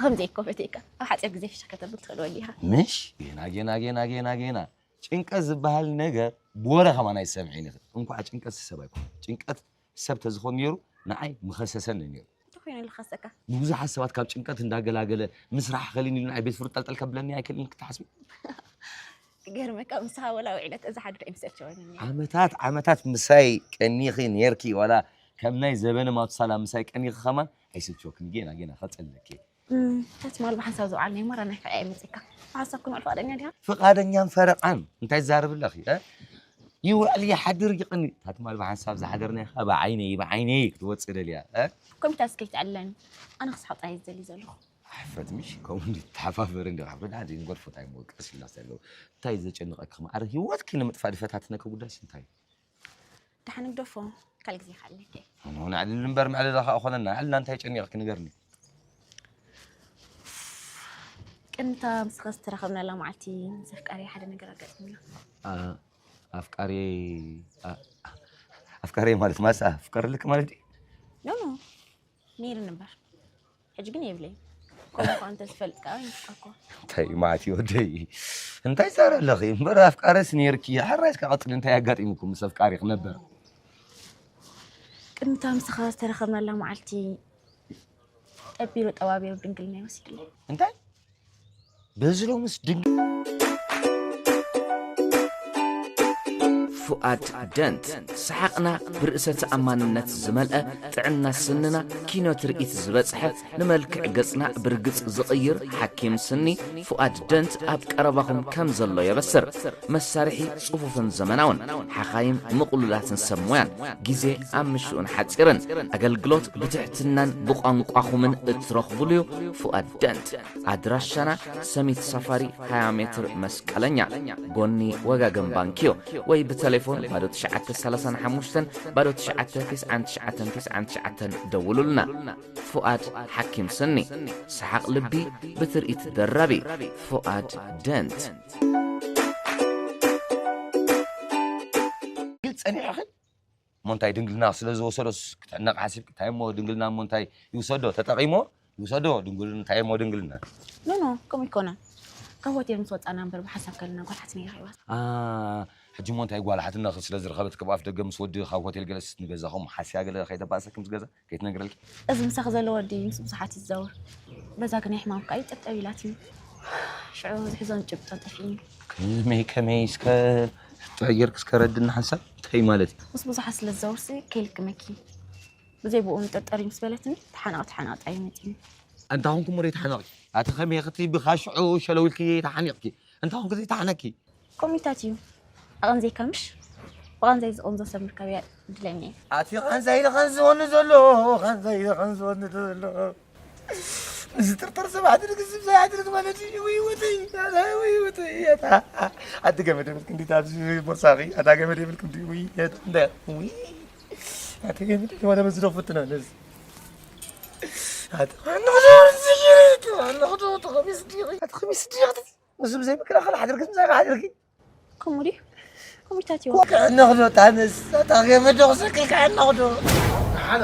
ከምዚ እኮ ፈትየካ ኣብ ሓፂር ግዜ ፍሽኽ ከተብል ትኽእል ወዲኻ። ምሽ? ጌና፣ ጌና፣ ጌና፣ ጌና፣ ጌና። ጭንቀት ዝበሃል ነገር ብወረ ከማን ኣይሰምዕን ኢኺ። እንኳዕ ጭንቀት ሰብ ኣይኮነ። ጭንቀት ሰብ ተዝኾን ነይሩ ንዓይ ምኸሰሰኒ ነይሩ። እንታይ ኮይኑ ልኸሰካ? ንብዙሓት ሰባት ካብ ጭንቀት እንዳገላገለ ምስራሕ ኸሊኒ ኢሉ ንዓይ ቤት ፍርዲ ጠልጠል ከብለኒ ኣይክእልን ክትሓስቢ? ገርመካ ምሳኻ ወላ ውዒለ ተዝሓድር ኣይምሰልቸወንን ነይሩ። ዓመታት ዓመታት ምሳይ ቀኒኺ ነይርኪ፣ ዋላ ከም ናይ ዘበነ ማቱሳላ ምሳይ ቀኒኺ ከማን ኣይስልችወክን፣ ጌና ጌና ከጸለኪ። እም፣ እንታይ ትማል ብሓንሳብ ዝውዓል ናይ ማራ ናይ ከኣ ይመጽካ። ብሓንሳብ ክንውዕል ፍቓደኛ ዲኻ? ፍቓደኛን ፈረቓን እንታይ ትዛረቢ ኣለኺ? እ? ይውዕል ይሓድር ይቕኒ። እታ ትማል ብሓንሳብ ዝሓደርናያ ኸኣ ብዓይነይ ብዓይነይ ክትወጽእ ደልያ። እ? ኮሚታ እስከ ይትዕለኒ። ኣነ ክስሓቕ ጥራይ ዝደሊ ዘለኹ። ኣሕፈት ምሽ ከምኡ እንዲ ተሓፋፈር እንዲ ሓፍረት ሓደ ንጎርፎ እንታይ ሞ ቀስ ኢልና ዘለዉ እንታይ ዘጨንቐኪ ማዕረ ህይወትኪ ንምጥፋእ ድፈታትነኪ ጉዳይስ እንታይ እዩ? ደሓን ንግደፎ። ካልእ ግዜ ይሓለክ። ንዕልል እምበር ምዕልላ ከኣ ኮነና ዕልና እንታይ ጨኒቕኪ ንገርኒ። ቅድሚ እታ ምስኻ ዝተራኸብናላ መዓልቲ ምስ ኣፍቃሪ ሓደ ነገር ኣጋጢሙና። ኣፍቃሪ ኣፍቃሪ ማለት ማሳ ኣፍቀርልክ ማለት ድዩ? ኖ ኖ ነይርኒ እምበር ሕጂ ግን የብለይ። ከምኡ ከኣ እንተዝፈልጥ ከኣ ይንፍቀኮ። እንታይ ማዕት ወደይ እንታይ ዛረ ኣለኺ እምበር ኣፍቃረስ ነይርኪ ሓራይስ ከቐፅል እንታይ ኣጋጢሙኩም ምስ ኣፍቃሪ ክነበር ቅድሚ እታ ምሳኻ ዝተረኸብናላ መዓልቲ ጠቢሩ ጠባቢሩ ድንግልና ይወሲድለይ። እንታይ በዚ ሎምስ ድንግል ፍኣድ ደንት ሰሓቕና ብርእሰ ተኣማንነት ዝመልአ ጥዕና ስንና ኪኖ ትርኢት ዝበጽሐ ንመልክዕ ገጽና ብርግጽ ዝቕይር ሓኪም ስኒ ፍኣድ ደንት ኣብ ቀረባኹም ከም ዘሎ የበስር። መሳርሒ ጽፉፍን ዘመናውን ሓኻይም ምቕሉላትን ሰብ ሞያን ግዜ ኣብ ምሽኡን ሓጺርን ኣገልግሎት ብትሕትናን ብቋንቋኹምን እትረኽቡሉ እዩ። ፍኣድ ደንት ኣድራሻና ሰሚት ሳፋሪ ሃያ ሜትር መስቀለኛ ጎኒ ወጋገን ባንክዮ ወይ ብተሌፎን ባዶ ትሽዓተ ሰላሳን ሓሙሽተን ባዶ ትሽዓተ ትስዓን ትሽዓተን ትስዓን ትሽዓተን ደውሉልና። ፍቓድ ሓኪም ስኒ ሰሓቕ ልቢ ብትርኢት ደራቢ ፍቓድ ደንት። ጸኒሕኽን እሞ እንታይ ድንግልና ስለ ዝወሰዶስ ክትሕነቕ ሓሲብኪ እንታይ እሞ ድንግልና እሞ እንታይ ይውሰዶ ተጠቒሞ ይውሰዶ ድንግልና እንታይ እሞ ድንግልና ኖ ኖ ከምኡ ይኮነ ካብ ሆቴል ምስ ወፃና እምበር ብሓሳብ ከለና ጓል ሓትነይ ረኺባ ሕጂ እሞ እንታይ ጓል ሓትነኺ ስለ ዝረኸበት ካብ ኣፍ ደገ ምስ ወዲ ካብ ሆቴል ገለስ ንገዛኹም ሓስያ ገለ ከይተባእሰኪ ምስ ገዛ ከይትነግረልኪ እዚ ምሳኺ ዘሎ ወዲ ምስ ብዙሓት ይዛወር በዛ ግን ሕማም ከኣ ይጠብጠብ ኢላትኒ ሽዑ ዝሕዞን ጭብጦ ጠፊእኒ ከመይ ከመይ እስከ ጥዕየርክ እስከ ረድና ሓንሳብ እንታይ ማለት እዩ ምስ ብዙሓት ስለ ዝዛወርሲ ከይልክመኪ ብዘይ ብኡ ንጠርጠር እዩ ምስ በለትኒ ተሓናቕ ተሓናቕ ጥራይ እዩ መፂኒ ኣንታ ኹንኩም ሞደይ ተሓነቕኪ ኣቲ ከመይ ክትብኻ ሽዑ ሸለው ኢልኪ ተሓኒቕኪ ኣንታ ኹንኪ ዘይተሓነኪ ኮሚታት እዩ ኣቐንዘይካ ምሽ ብቐንዘይ ዝቐንዞ ሰብ ምርካብ እያ ድለኒ ኣቲ ኻንሳይ ኢለ ኻንዝወኒ ዘሎ ኻንሳይ ኢለ ኻንዝወኒ ዘሎ ንዝጥርጠር ሰብ ኣድርግ ዝብዛ ኣድርግ ማለት እዩ ወይ ወተይ ወይ ወተይ ኣቲ ገመድ የብልክ እንዲ ኣብዚ ቦርሳኺ ኣታ ገመድ የብልክ እንዲ ወይ እንደ ወይ ኣቲ ገመድ ወደ በዝዶ ፍትነ ነዚ ኣቲ ኸሚስ ዲኺ ኣቲ ኸሚስ ዲኺ እዚ ብዘይ ምክልኻል ሓድርኪ ምሳኻ ሓድርኪ ከምኡ ድዩ ከምኡታት ይወ ክዕነኽዶ ታንስ ኣታ ገመዶ ክሰክልካ ዕነኽዶ ንሓነ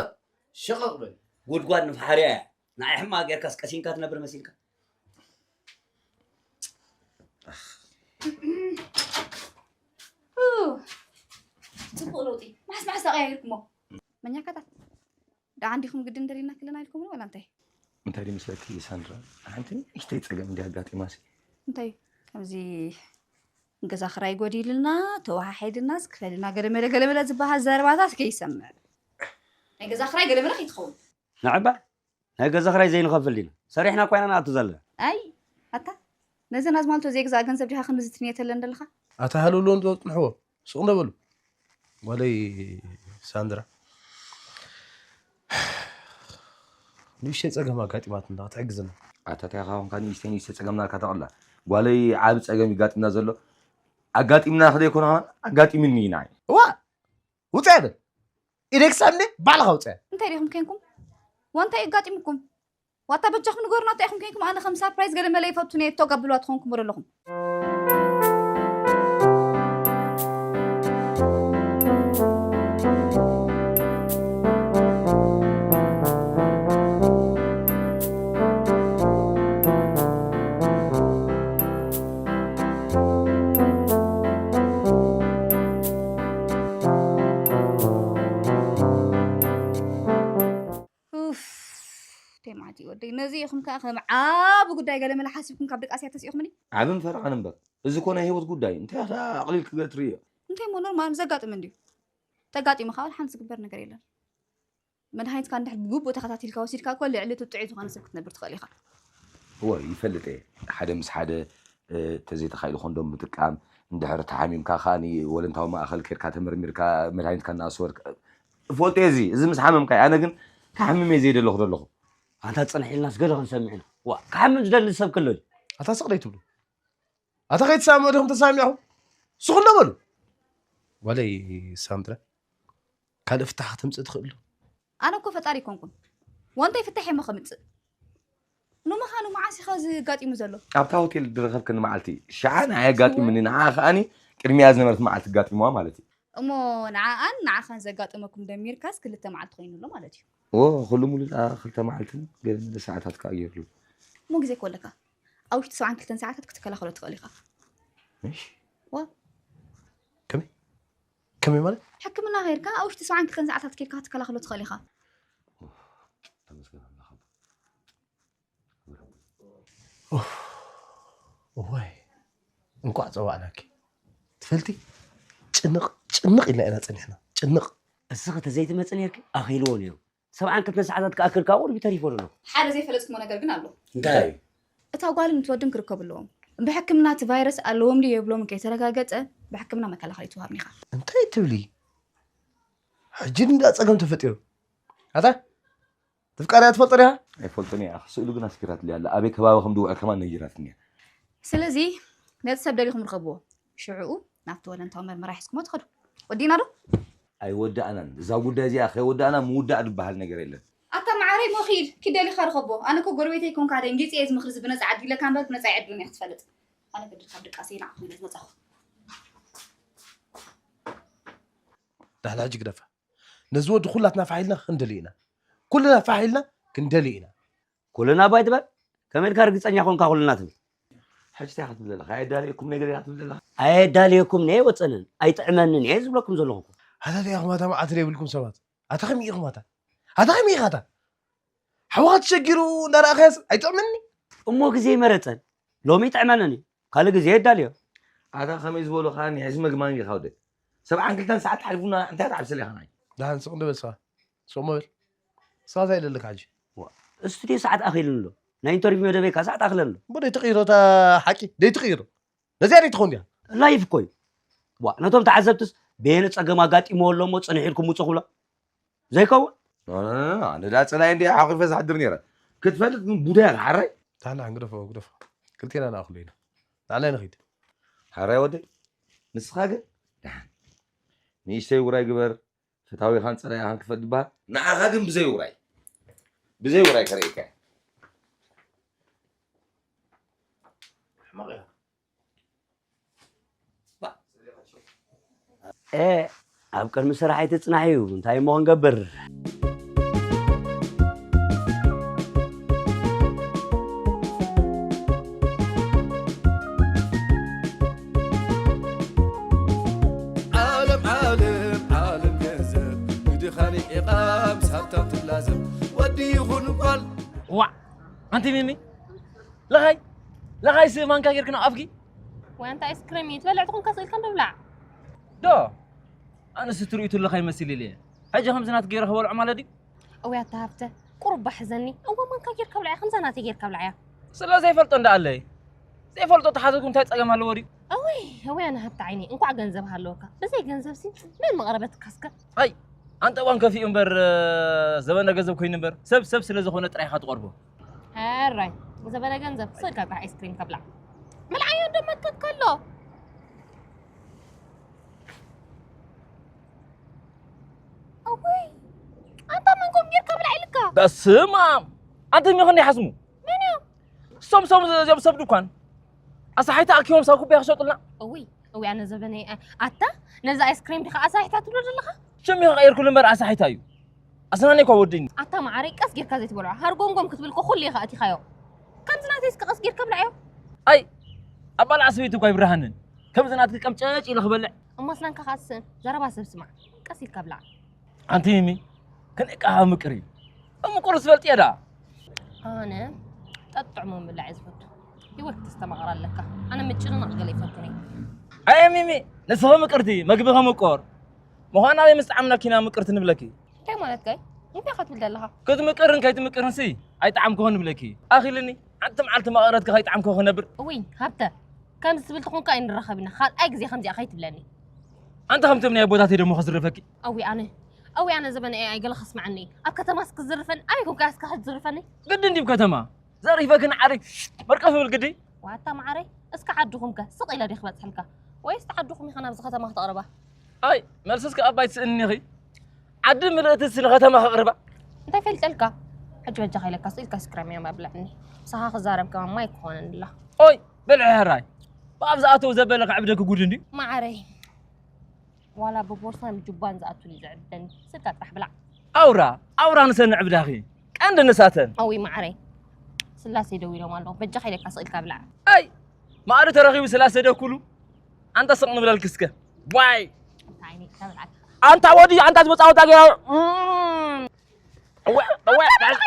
ሽቕቕ በል ጉድጓድ ንፍሓርያ እያ ንዓይ ሕማቕ ጌርካስ ቀሲንካ ትነብር መሲልካ ጽቡቕ ለውጢ መሓስ መሓስ ተቐያይርኩሞ መኛካታት ደኣ እንዲኹም ግድን ደሊና ክልና ኢልኩምኒ ዋላ እንታይ? እንታይ ድዩ መስለኪ ሳንድራ፣ ሓንቲ ንእሽተይ ጸገም እንድያ ኣጋጢማሲ። እንታይ እዩ? ከምዚ ገዛ ክራይ ጎዲሉና፣ ተወሓሒድናስ ክፈልና ገለመለ ገለመለ ዝበሃል ዘረባታት ከይሰምዕ። ናይ ገዛ ክራይ ገለመለ ከይትኸውን። ንዕባ ናይ ገዛ ክራይ ዘይንኸፍል ዲና? ሰሪሕና እኳ ኢና ንኣቱ ዘለና። ኣይ ኣታ ነዘን ኣዝማልቶ ዘይግዛእ ገንዘብ ዲኻ ክንዲ ዝትንየተለን ዘለኻ? ኣታ ሃለውለውን ዘጽንሕዎ። ሱቕ እንዶ በሉ። ጓለይ ሳንድራ ንእሽተይ ጸገም ኣጋጢማትና ክትሕግዝና። ኣታ ታይ ኢኻ ኾንካ ንእሽተይ ንእሽተይ ጸገም ናትካ ተቕላ። ጓለይ ዓቢ ጸገም እዩ ኣጋጢምና ዘሎ። ኣጋጢምና ከዘይኮነ ከማን ኣጋጢምኒ እዩ ንዓይ። እዋእ! ውጻእ በል። ኢደይ ክስዕም ድየ? ባዕልኻ ውጻእ። እንታይ ዲኹም ኬንኩም? ዋንታይ ኣጋጢምኩም? ዋታ በጃኹም ንገሩና እንታይ ኢኹም ኬንኩም ኣነ ከም ሳፕራይዝ ገለ መለ ይፈቱ ነየ ቶግ ኣብልዋ ትኾንኩም ወደለኹም ኡፍ ደይ መዓት እዩ ወደይ ነዚ ኢኹም ከኣ ከም ዓቢ ጉዳይ ገለ መለ ሓሲብኩም ካብ ድቃስያ ተሲእኹምኒ ዓብን ፈረቓን እምበር እዚ ኮ ናይ ህይወት ጉዳይ እንታይ ኣቕሊል ክገትርዮ እንታይ እሞ ኖርማል ዘጋጥም እንድዩ ተጋጢሙ ከዓ ሓንቲ ዝግበር ነገር የለን መድሃኒትካ እንድሕር ብግቡእ ተኸታቲልካ ወሲድካ እኮ ልዕሊ እቲ ጥዑይ ዝኾነ ሰብ ክትነብር ትኽእል ኢኻ። እወ ይፈልጥ እየ። ሓደ ምስ ሓደ ተዘይተኻኢሉ ኮንዶም ምጥቃም፣ እንድሕር ተሓሚምካ ከኣ ወለንታዊ ማእኸል ከድካ ተመርሚርካ መድሃኒትካ እናኣስወርካ እፈልጦ እየ። እዚ እዚ ምስ ሓመምካ እዩ። ኣነ ግን ክሓምም እየ ዘይደለኹ ዘለኹ። ኣንታ ፅንሕ ኢልናስ ገለ ክንሰምዕ ኢና። ዋ ክሓምም ዝደሊ ሰብ ከሎ ድዩ? ኣታ ስቕ ደይትብሉ። ኣታ ከይትሳምዑ ዲኹም ተሳሚዕኹም? ስኹም ዶ በሉ። ጓለይ ሳምትረ ካልእ ፍታሕ ከተምፅእ ትኽእል ዶ? ኣነ እኮ ፈጣሪ ኣይኮንኩን። ዋንታይ ፍታሕ እየ እሞ ከምፅእ? ንምዃኑ መዓስ ኢኻ እዚ ኣጋጢሙ ዘሎ? ኣብታ ሆቴል ዝረኸብክኒ መዓልቲ ሽዓ ንዓይ ኣጋጢሙኒ። ንዓኣ ከኣኒ ቅድሚኣ ዝነበረት መዓልቲ ኣጋጢምዋ ማለት እዩ። እሞ ንዓኣን ንዓኻን ዘጋጠመኩም ደሚርካስ ክልተ መዓልቲ ኮይኑ ኣሎ ማለት እዩ። ዎ ኩሉ ሙሉ ደኣ ክልተ መዓልትን ገለ መለ ሰዓታት ከኣ ገይሩሉ። እሞ ግዜ እኮ ኣለካ። ኣብ ውሽጢ ሰብዓን ክልተን ሰዓታት ክትከላኸሎ ትኽእል ኢኻ። እሺ ዋ ከመይ ከመይ ማለት? ሕክምና ከይድካ ኣብ ውሽጢ ሰብዓን ክልተን ሰዓታት ኬድካ ክትከላኸሎ ትኽእል ኢኻ። ተመስገን ኣምላኽ ኣቦ። እዋይ እንኳዕ ፀዋዕናኪ። ትፈልቲ ጭንቕ ጭንቕ ኢልና ኢና ፀኒሕና። ጭንቕ እስኺ ተዘይትመፂ ነይርኪ ኣኺልዎ ነይሩ። ሰብዓን ክልተን ሰዓታት ክኣክል ካብ ቁሩብ ተሪፎ ኣሎ። ሓደ ዘይፈለጥኩሞ ነገር ግን ኣሎ። እንታይ? እታ ጓልን እቲ ወድን ክርከቡ ኣለዎም። ብሕክምና እቲ ቫይረስ ኣለዎም ድዩ የብሎምን ከይተረጋገፀ ብሕክምና መከላኸሊ ትወሃብ ኢኻ። እንታይ ትብሊ? ሕጂ እንዳ ፀገም ተፈጢሩ። ኣታ ትፍቃርያ ትፈልጦ ዲኻ? ኣይፈልጦን እየ። ስእሉ ግን ኣስጊራትለይ ኣላ። ኣበይ ከባቢ ከም ዝውዕል ከማን ነጊራትኒ እያ። ስለዚ ነቲ ሰብ ደሊኹም ርኸብዎ። ሽዕኡ ናብቲ ወለንታዊ መርመራ ሒዝኩሞ ትኸዱ። ወዲእና ዶ? ኣይወዳእናን። እዛ ጉዳይ እዚኣ ከይወዳእና ምውዳእ ዝበሃል ነገር የለን። ኣታ መዓረይ እሞ ኺድ፣ ኪድ ደሊኻ ርኸቦ። ኣነ እኮ ጎረቤተይ ኮንካ ደንጊፀ እየ እዚ ምኽሪ እዚ ብነፃ ዓዲለካ እምበር ብነፃ ኣይዕድልን እየ ክትፈልጥ። ኣነ ብድር ካብ ድቃሰይ ንዓኹም ኢለ ዝመፃኹ። ዳሕላ ሕጂ ግደፋ። ነዚ ወዲ ኩላትና ፋሕ ኢልና ክንደልዮ ኢና። ኩልና ፋሕ ኢልና ክንደልዮ ኢና። ኩልና እባ ኣይትበል። ከመይ ኢልካ ርግፀኛ ኮንካ ኩልና ትብል? ሕጂ እንታይ ኢኻ ትብል ዘለኻ? ኣየዳለየኩምን እየ ገለ ኢኻ ትብል ዘለኻ? ኣየዳለየኩምን እየ ኣይወፀንን ኣይጥዕመንን እየ ዝብለኩም ዘለኹ እኮ። ኣታ እንታይ ኢኹም ኣታ መዓት ዘይብልኩም ሰባት? ኣታ ከመይ ኢኹም ኣታ? ኣታ ከመይ ኢኻ ኣታ? ሓውኻ ተሸጊሩ እንዳረኣኻዮስ ኣይጥዕመንን እዩ። እሞ ግዜ ይመረፀን ሎሚ ይጥዕመንን እዩ። ካልእ ግዜ የዳልዮ። ኣታ ከመይ ዝበሉ ከኣ ንሕዚ መግማን ኢኻ ወደይ። ሰብዓን ክልተን ሰዓት ሓሊፉና እንታይ ትዓብስል ኢኻ ንዓይ? ደሓን ስቕ እንዶ በል ስኻ። ስቕ እንዶ በል። ስኻ እንታይ ኢለ ኣለካ ሕጂ? ዋ፣ ስቱድዮ ሰዓት ኣኺሉኒ ኣሎ። ናይ ኢንተርቪው መደበይ ከኣ ሰዓት ኣኺሉኒ ኣሎ። እሞ ደይትቕይሮ እታ ሓቂ ደይትቕይሮ። ነዚኣ ደይትኸውን ድያ? ላይፍ እኮ እዩ። ዋ፣ ነቶም ተዓዘብትስ በየነ ጸገም ኣጋጢምዎ ኣሎ እሞ ጽንሕ ኢልኩም ውጹ ክብሎ ዘይከውን? ኣነ ደኣ ጽላየ እንድየ ሓኺፈ ዝሓድር ነይረ። ክትፈልጥ ግን ቡዳ ኢኻ ሓራይ። ታላ ግደፎ ግደፎ። ክልቴና ንኣኽሎ ኢና። ንዓላይ ንኺድ። ሓራይ ወደይ። ንስኻ ግን ደሓን ንእሽተይ ውራይ ግበር። ፈታዊኻን ጸላኢኻን ክፈል ዝበሃል። ንዓኻ ግን ብዘይ ውራይ ብዘይ ውራይ ከርእየካ እየ። ሕማቕ ኢኻ። ኤ ኣብ ቅድሚ ስራሕ ኣይትጽናሕ እዩ እንታይ እሞ ክንገብር። ዓለም ዓለም ዓለም ገንዘብ ንድኻ ኒዒቓ ምስ ሃብታም ትላዘብ ወዲ ይኹን ጓል። ዋዕ ኣንቲ ሚሚ ለኻይ ለኻይ ሲ ማንካ ጌርክና ኣፍኪ ወይ ኣንታ ኣይስክሬም እዩ ትበልዕ ትኾንካ ስኢልካ እንደብላዕ ዶ ኣነስ ትርኢቱ ለኻይ መሲል ኢለ ሕጂ ከምዚ ናት ገይረ ክበልዖ ማለት ድዩ እውይ ኣታ ሃብተ ቁሩብ ባሕዘኒ እወ ማንካ ጌርካ ብልዓያ ከምዛ ናተይ ጌርካ ብልዓያ ስለ ዘይፈልጦ እንዳ ኣለይ ዘይፈልጦ ተሓዘኩ እንታይ ጸገም ኣለዎ ድዩ እውይ እውይ ኣነ ሃብተ ዓይነይ እንኳዕ ገንዘብ ሃለወካ ብዘይ ገንዘብ ሲ መን መቕረበትካ እስከ ኣይ ኣንተ እዋን ከፊኡ እምበር ዘበነ ገንዘብ ኮይኑ እምበር ሰብ ሰብ ስለ ዝኾነ ጥራይ ኢኻ ትቐርቦ ሕራይ ዘበነ ገንዘብ ስእልካ ጥራሕ ኣይስክሪም ከብላዕ ምልዓዮ ዶ መከት ከሎ እውይ ኣንታ መንጎም ጌርካ ብላዕ ኢልካ በስማም ኣንተ ሚኾን ይሓስሙ መን እዮም እሶም እሶም እዚኦም ሰብ ድኳን ኣሳሓይታ ኣኪቦም ሳብ ኩባያ ክሸጡልና እውይ እውይ ኣነ ዘበነይ ኣታ ነዚ ኣይስክሪም ዲኻ ኣሳሒታ ትብሎ ዘለኻ ሽም ኢኻ ቀይርኩሉ እምበር ኣሳሒታ እዩ ኣስናኒ እኳ ወደኝ ኣታ መዓረይ ቀስ ጌርካ ዘይትበልዖ ሃርጎምጎም ክትብል እኮ ኩሉ ኢኻ ኣቲኻዮ ከምዚ ናተይ እስከ ቀስ ጌርካ ብልዓዮ ኣይ ኣባልዓ ሰበይቲ እኳ ይብርሃንን ከምዚ ናትኪ ቀምጨጭ ኢለ ክበልዕ እሞ ኣስናንካ ከኣ ትስእን ዘረባ ሰብ ስማዕ ቀስ ኢልካ ብላዕ ኣንቲ ሚሚ ከነቃ ምቅሪ ምቁር ዝፈልጥ እየ ዳ ኣነ ጠጥዕሞ ምብላዕ እየ ዝፈቱ ህይወት ክተስተማቕር ኣለካ ኣነ ምጭንናቕ ገለ ይፈቱን እየ ኣየ ሚሚ ንስኺ ምቅርቲ መግቢ ከምቆር ምዃና ወይ ምስ ጣዕምና ኪና ምቅርቲ ንብለኪ እንታይ ማለት ጋይ እንታይ ኢኻ ትብል ዘለኻ? ክትምቅርን ከይትምቅርን ሲ ኣይጠዓምኩ ክብለኪ። ኣኺልኒ ሓንቲ መዓልቲ መቐረትኪ ከይጠዓምኩ ክነብር። እውይ ሃብተ፣ ከምዚ ትብል ትኾንካ ኣይንራኸብ ኢና። ካልኣይ ግዜ ከምዚኣ ከይትብለኒ። ኣንተ ከምቶም ናይ ኣቦታተይ ደሞ ከዝርፈኪ። እውይ ኣነ እውይ ኣነ ዘበነ ኤኣይ ገለ ከስምዓኒ እዩ። ኣብ ከተማስ ክዝርፈኒ ኣበይ ኮንካ እስካ ክትዝርፈኒ? ግድን ድዩ ከተማ ዘሪፈኪ ንዓደይ መርቀፍ ብል ግዲ። ዋታ መዓረይ እስካ ዓድኹም ከ ስቕ ኢለ ድየ ክበፅሐልካ? ወይስ ተዓድኹም ኢኻ ናብዚ ከተማ ክተቕርባ? ኣይ መልስስ ከኣ ኣባይ ትስእንኒ ኢኺ። ዓዲ ምልእትስ ንኸተማ ከቕርባ። እንታይ ፈልጠልካ? ሕጂ በጃኻ ኢለካ ስኢልካ ስክራም እዮም ኣብልዕኒ። ምሳኻ ክዛረብ ከማን ማይ ክኾነኒ ኣላ። ኦይ በልዒ ሕራይ። ብኣብ ዝኣተው ዘበለ ከዕብደኪ ጉድ እንድዩ። መዓረይ ዋላ ብቦርሳን ብጁባን ዝኣቱን እዩ ዘዕብደኒ። ስልካ ጥራሕ ብላዕ። ኣውራ ኣውራ ንሰን ዕብዳኺ ቀንዲ ንሳተን። ኣውይ መዓረይ ስላሴ ደው ኢሎም ኣለዉ። በጃኻ ኢለካ ስቕ ኢልካ ብላዕ። ኣይ ማዕሪ ተረኺቡ ስላሴ ደኩሉ ኣንታ ስቕ ንብለልኪ እስከ ዋይ እንታይ ነይ ተብላዕ። ኣንታ ወዲ ኣንታ ዝመጻወታ ገይራ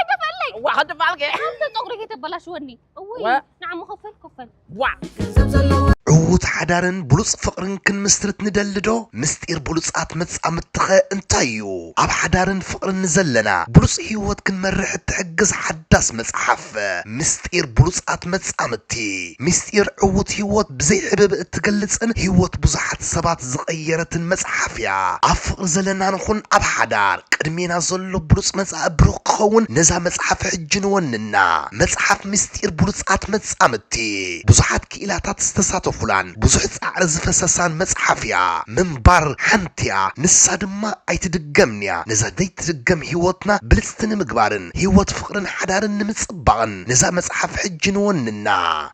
ደፋለይ ዋሓደፋልከ ኣንተ ጸጉሪ ከይተበላሽወኒ። እውይ ዋ። ንዓሞ ከፈል ከፈል። ዋ ዕዉት ሓዳርን ብሉጽ ፍቕርን ክንምስርት ንደሊ ዶ? ምስጢር ብሉጻት መጻምድትኸ እንታይ እዩ? ኣብ ሓዳርን ፍቕርን ንዘለና ብሉጽ ህይወት ክንመርሕ እትሕግዝ ሓዳስ መጽሓፍ ምስጢር ብሉጻት መጻምድቲ። ምስጢር ዕዉት ህይወት ብዘይ ሕብብ እትገልጽን ህይወት ብዙሓት ሰባት ዝቐየረትን መጽሓፍ እያ። ኣብ ፍቕሪ ዘለና ንኹን ኣብ ሓዳር ቅድሜና ዘሎ ብሉጽ መጻኢ ብሩኽ ክኸውን ነዛ መጽሓፍ ሕጂ ንወንና። መጽሓፍ ምስጢር ብሉጻት መጻምድቲ ብዙሓት ክኢላታት ዝተሳተፉላን ብዙሕ ጻዕሪ ዝፈሰሳን መጽሓፍ እያ። ምንባር ሓንቲ እያ፣ ንሳ ድማ ኣይትድገምን እያ። ነዛ ዘይትድገም ህይወትና ብልጽቲ ንምግባርን ህይወት ፍቕርን ሓዳርን ንምጽባቕን ነዛ መጽሓፍ ሕጂ ንወንና።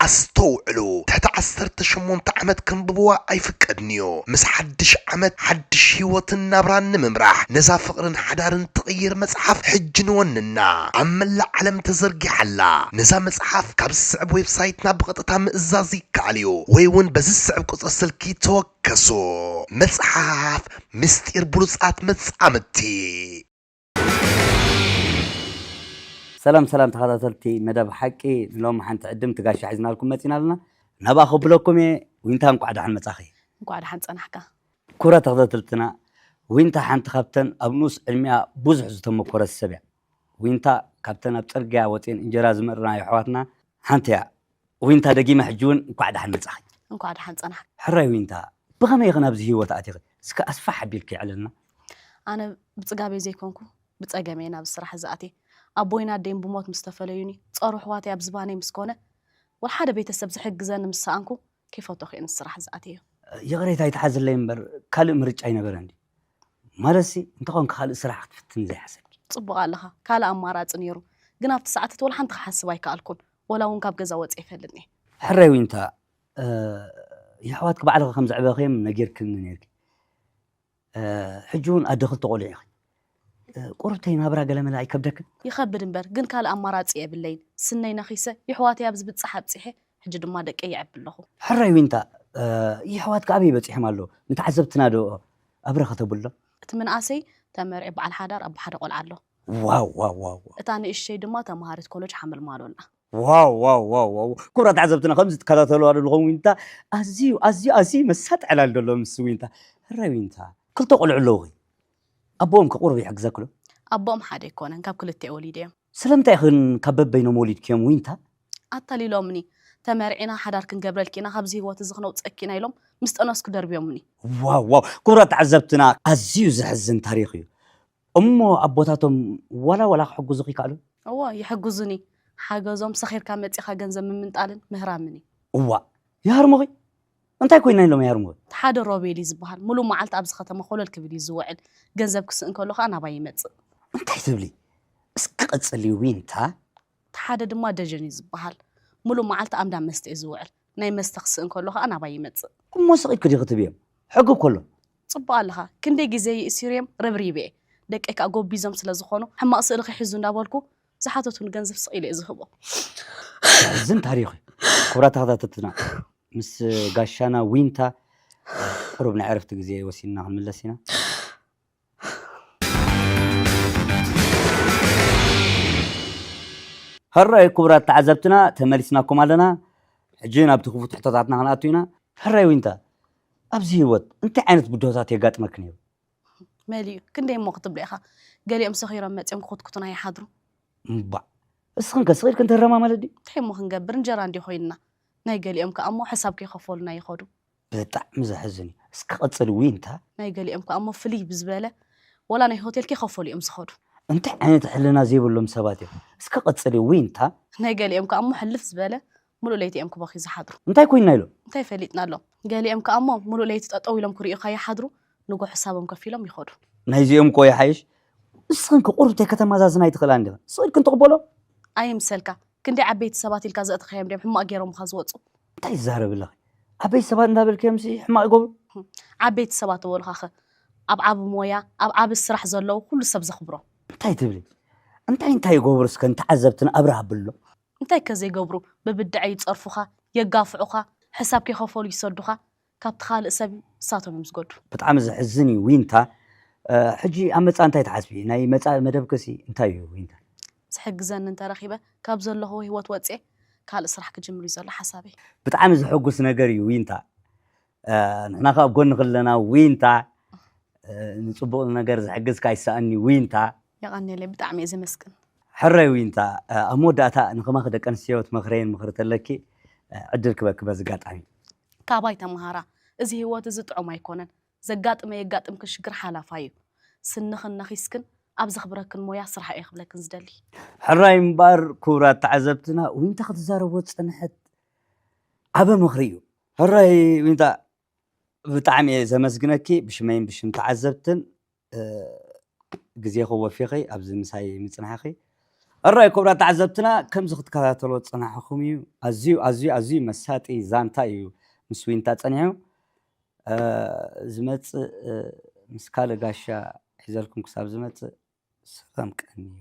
ኣስተውዕሉ፣ ትሕቲ ዓሰርተ ሸሞንተ ዓመት ከንብብዋ ኣይፍቀድን'ዩ። ምስ ሓድሽ ዓመት ሓድሽ ህይወትን ናብራን ንምምራሕ ነዛ ፍቕርን ሓዳርን ትቕይር መጽሓፍ ሕጂ ንወንና። ኣብ መላእ ዓለም ተዘርጊሓ ኣላ። ነዛ መጽሓፍ ካብ ዝስዕብ ዌብሳይትና ብቐጥታ ምእዛዝ ይከኣል እዩ ወይ እውን በዚ ዝስዕብ ቁጽሪ ስልኪ ተወከሱ። መጽሓፍ ምስጢር ብሉጻት መጻምድቲ። ሰላም ሰላም ተኸታተልቲ መደብ ሓቂ ንሎም ሓንቲ ዕድም ትጋሻ ሒዝናልኩም መፂና ኣለና ናብኣ ከብለኩም እየ ዊንታ እንኳዕ ደሓን መፃኺ እንኳዕ ደሓን ፀናሕካ ኩብራት ተኸታተልትና ዊንታ ሓንቲ ካብተን ኣብ ንኡስ ዕድሚኣ ብዙሕ ዝተመኮረት ሰብ እያ ዊንታ ካብተን ኣብ ፅርግያ ወፅየን እንጀራ ዝምእርና የሕዋትና ሓንቲ እያ ዊንታ ደጊመ ሕጂ እውን እንኳዕ ደሓን መፃኺ። እንኳዕ ደሓን ፀናሕካ። ሕራይ ዊንታ ብኸመይ ኢኺ ናብዚ ህይወት ኣቲኺ? እስከ ኣስፍሕ ኣቢልኪ የዕልልና። ኣነ ብፅጋበይ ዘይኮንኩ ብፀገመይ እየ ናብዚ ስራሕ እዚ ኣትየ። ኣቦይን ኣደይን ብሞት ምስ ተፈለዩኒ ፀሩ ኣሕዋተይ ኣብ ዝባነይ ምስ ኮነ ወላ ሓደ ቤተሰብ ዝሕግዘኒ ምስ ሰኣንኩ ከይፈተኹ እየ ንዚ ስራሕ እዚ ኣትየዮ። ይቕሬታ ኣይትሓዝለይ እምበር ካልእ ምርጫ ኣይነበረን ድዩ? ማለትሲ እንተኾንኪ ካልእ ስራሕ ክትፍትኒ ዘይሓሰብኪ? ፅቡቕ ኣለኻ፣ ካልእ ኣማራፂ ነይሩ ግን ኣብቲ ሰዓት እቲ ወላ ሓንቲ ክሓስብ ኣይከኣልኩን። ወላ እውን ካብ ገዛ ወፂ ኣይፈልጥን እየ። ሕራይ ዊንታ የሕዋትኪ ባዕልኺ ከም ዘዕበኽዮም ነጊርክኒ ነይርኪ። ሕጂ እውን ኣደ ክልተ ቆልዑ ኢኺ። ቁርብተይ ናብራ ገለመለ ኣይከብደክን? ይኸብድ እምበር ግን ካልእ ኣማራፂ የብለይን። ስነይ ነኺሰ የሕዋተይ ኣብ ዝብፅሕ ኣብፂሐ ሕጂ ድማ ደቀይ የዕቢ ኣለኹ። ሕራይ ዊንታ የሕዋትኪ ኣበይ በፂሖም ኣለዉ? ንተዓዘብትና ዶ ኣብረ ከተብሎም? እቲ ምንኣሰይ ተመሪዑ በዓል ሓዳር ኣቦ ሓደ ቆልዓ ኣሎ። ዋው ዋው ዋው ዋው። እታ ንእሽተይ ድማ ተምሃሪት ኮለጅ ሓመልማሎ ኣላ። ዋው ዋው ዋው ዋው ክቡራት ተዓዘብትና ከምዚ ትከታተልዋ ዘለኹም ዊንታ ኣዝዩ ኣዝዩ ኣዝዩ መሳጢ ዕላል ዘሎ ምስ ዊንታ። ሕራይ ዊንታ ክልተ ቆልዑ ኣለዉኺ ኣቦኦም ከ ቁሩብ ይሕግዘክሎ? ኣቦኦም ሓደ ኣይኮነን ካብ ክልቲኡ ወሊደዮም። ስለምንታይ ኢኽን ካብ በበይኖም ወሊድክዮም ዊንታ? ኣታሊሎምኒ ተመርዒና ሓዳር ክንገብረልኪ ኢና ካብዚ ህይወት እዚ ክነውፀኪ ኢና ኢሎም ምስ ጠነስኩ ደርብዮምኒ። ዋው ዋው ክቡራት ተዓዘብትና ኣዝዩ ዘሕዝን ታሪኽ እዩ። እሞ ኣቦታቶም ዋላ ዋላ ክሕግዙኺ ይከኣሉ? እወ ይሕግዙኒ። ሓገዞም ሰኺርካ መፂኻ ገንዘብ ምምንጣልን ምህራምን እዩ። እዋእ ይሃርሙኺ? እንታይ ኮይና ኢሎም ይሃርሙኺ? እቲ ሓደ ሮቤል እዩ ዝበሃል። ሙሉእ መዓልቲ ኣብዚ ከተማ ኮለል ክብል እዩ ዝውዕል። ገንዘብ ክስእን ከሎ ከዓ ናባይ ይመፅእ። እንታይ ትብሊ? እስኪ ቀፅሊ ዊንታ። እቲ ሓደ ድማ ደጀን እዩ ዝበሃል። ሙሉእ መዓልቲ ኣብ እንዳ መስተ እዩ ዝውዕል። ናይ መስተ ክስእን ከሎ ከዓ ናባይ ይመፅእ። እሞ ስቕ ኢልኪ ዲኺ ትብዮም? ሕጊ እኮ ኣሎ። ፅቡቕ ኣለኻ። ክንደይ ግዜ ይእሲርዮም ረብሪበ እየ። ደቀይ ከዓ ጎቢዞም ስለ ዝኾኑ ሕማቕ ስእሊ ከይሕዙ እንዳበልኩ ዝሓተቱኒ ገንዘብ ስቕ ኢለ እየ ዝህቦም። ዘሕዝን ታሪኽ እዩ። ክቡራት ተኸታተልትና ምስ ጋሻና ዊንታ ቁሩብ ናይ ዕረፍቲ ግዜ ወሲድና ክንምለስ ኢና። ሕራይ ክቡራት ተዓዘብትና ተመሊስናኩም ኣለና። ሕጂ ናብቲ ክፉት ሕቶታትና ክንኣቱ ኢና። ሕራይ ዊንታ፣ ኣብዚ ህይወት እንታይ ዓይነት ብድሆታት የጋጥመኪ ነይሩ? መሊኡ ክንደይ እሞ ክትብሎ ኢኻ? ገሊኦም ሰኺሮም መጺኦም ክኹትኩቱና ይሓድሩ። እምባዕ፣ እስኽን ከ ስኺድክን ትህረማ ማለት ድዩ? እንታይ እሞ ክንገብር፣ እንጀራ እንዲ ኮይንና። ናይ ገሊኦም ከኣ እሞ ሕሳብ ከይኸፈሉና ይኸዱ። ብጣዕሚ ዘሕዝን እዩ። እስኪ ቀጽሊ ዊንታ። ናይ ገሊኦም ከኣ እሞ ፍልይ ብዝበለ ወላ ናይ ሆቴል ከይኸፈሉ እዮም ዝኸዱ። እንታይ ዓይነት ሕልና ዘይብሎም ሰባት እዮም። እስኪ ቀጽሊ ዊንታ። ናይ ገሊኦም ከኣ እሞ ሕልፍ ዝበለ ሙሉእ ለይቲ እዮም ክበኽዩ ዝሓድሩ። እንታይ ኮይንና ኢሎም? እንታይ ፈሊጥናሎም? ገሊኦም ከኣ እሞ ሙሉእ ለይቲ ጠጠው ኢሎም ክርእዩኻ ይሓድሩ፣ ንጎ ሕሳቦም ከፊሎም ይኸዱ። ናይዚኦም እኮ ይሓይሽ። ንስኽን ከ ቁሩብ ተይከተማዛዝና ኣይትኽእላ እንዲኽን? ስቕ ኢልክን ትቕበሎ? ኣይምሰልካ። ክንደይ ዓበይቲ ሰባት ኢልካ ዘእተኻዮም ድዮም ሕማቕ ገይሮምኻ ዝወፁ? እንታይ ይዛረብ ኣለኺ? ዓበይቲ ሰባት እንዳበልክዮምሲ ሕማቕ ይገብሩ? ዓበይቲ ሰባት ዝበሉኻኸ? ኣብ ዓቢ ሞያ፣ ኣብ ዓቢ ስራሕ ዘለዉ ኩሉ ሰብ ዘኽብሮም። እንታይ ትብሊ? እንታይ እንታይ ይገብሩ እስከ ንተዓዘብትና ኣብርህ ኣብሎም? እንታይ ከ ዘይገብሩ ብብድዐ ይጸርፉኻ፣ የጋፍዑኻ፣ ሕሳብ ከይኸፈሉ ይሰዱኻ፣ ካብቲ ካልእ ሰብ ንሳቶም እዮም ዝገዱ። ብጣዕሚ ዘሕዝን እዩ ዊንታ። ሕጂ ኣብ መጻኢ እንታይ ትሓስቢ? ናይ መጻኢ መደብክሲ እንታይ እዩ ዊንታ? ዝሕግዘኒ እንተረኺበ ካብ ዘለኹዎ ህይወት ወጽየ ካልእ ስራሕ ክጅምር እዩ ዘሎ ሓሳበይ። ብጣዕሚ ዘሐጉስ ነገር እዩ ዊንታ። ንሕና ከኣ ኣብ ጎንኺ ኣለና ዊንታ። ንጽቡቕ ነገር ዝሕግዝካ ኣይሰኣን እዩ ዊንታ። የቐንየለይ፣ ብጣዕሚ እየ ዘመስግን። ሕራይ ዊንታ፣ ኣብ መወዳእታ ንኸማኺ ደቂ ኣንስትዮ ትመኽረየን ምኽሪ ተለኪ ዕድል ክበኪ በዚ ኣጋጣሚ። ካባይ ተምሃራ፣ እዚ ህይወት እዚ ጥዑም ኣይኮነን። ዘጋጥመ የጋጥምኪ ሽግር ሓላፋይ እዩ። ስንኽን ነኺስክን ኣብ ዘኽብረክን ሞያ ስራሕ እየ ክብለክን ዝደሊ። ሕራይ እምበኣር ክቡራት ተዓዘብትና ዊንታ ክትዛረቦ ዝጸንሐት ዓቢ ምኽሪ እዩ። ሕራይ ዊንታ ብጣዕሚ እየ ዘመስግነኪ ብሽመይን ብሽም ተዓዘብትን ግዜኺ ወፊኺ ኣብዚ ምሳይ ምጽናሕኺ። ሕራይ ክቡራት ተዓዘብትና ከምዚ ክትከታተሎ ዝጸናሕኹም እዩ። ኣዝዩ ኣዝዩ ኣዝዩ መሳጢ ዛንታ እዩ ምስ ዊንታ ጸኒሑ። ዝመጽእ ምስ ካልእ ጋሻ ሒዘልኩም ክሳብ ዝመጽእ ሰላም ቀንዩ።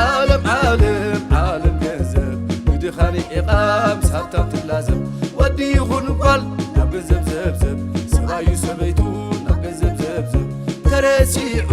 ዓለም ዓለም ዓለም ገንዘብ ብድኻ ርሒቓ ምስ ሃብታም ትላዘብ። ወዲ ይኹን ጓል ናብ ገንዘብ ዘብዘብ፣ ሰብኣዩ ሰበይቱ ናብ ገንዘብ ዘብዘብ። ተረሲዑ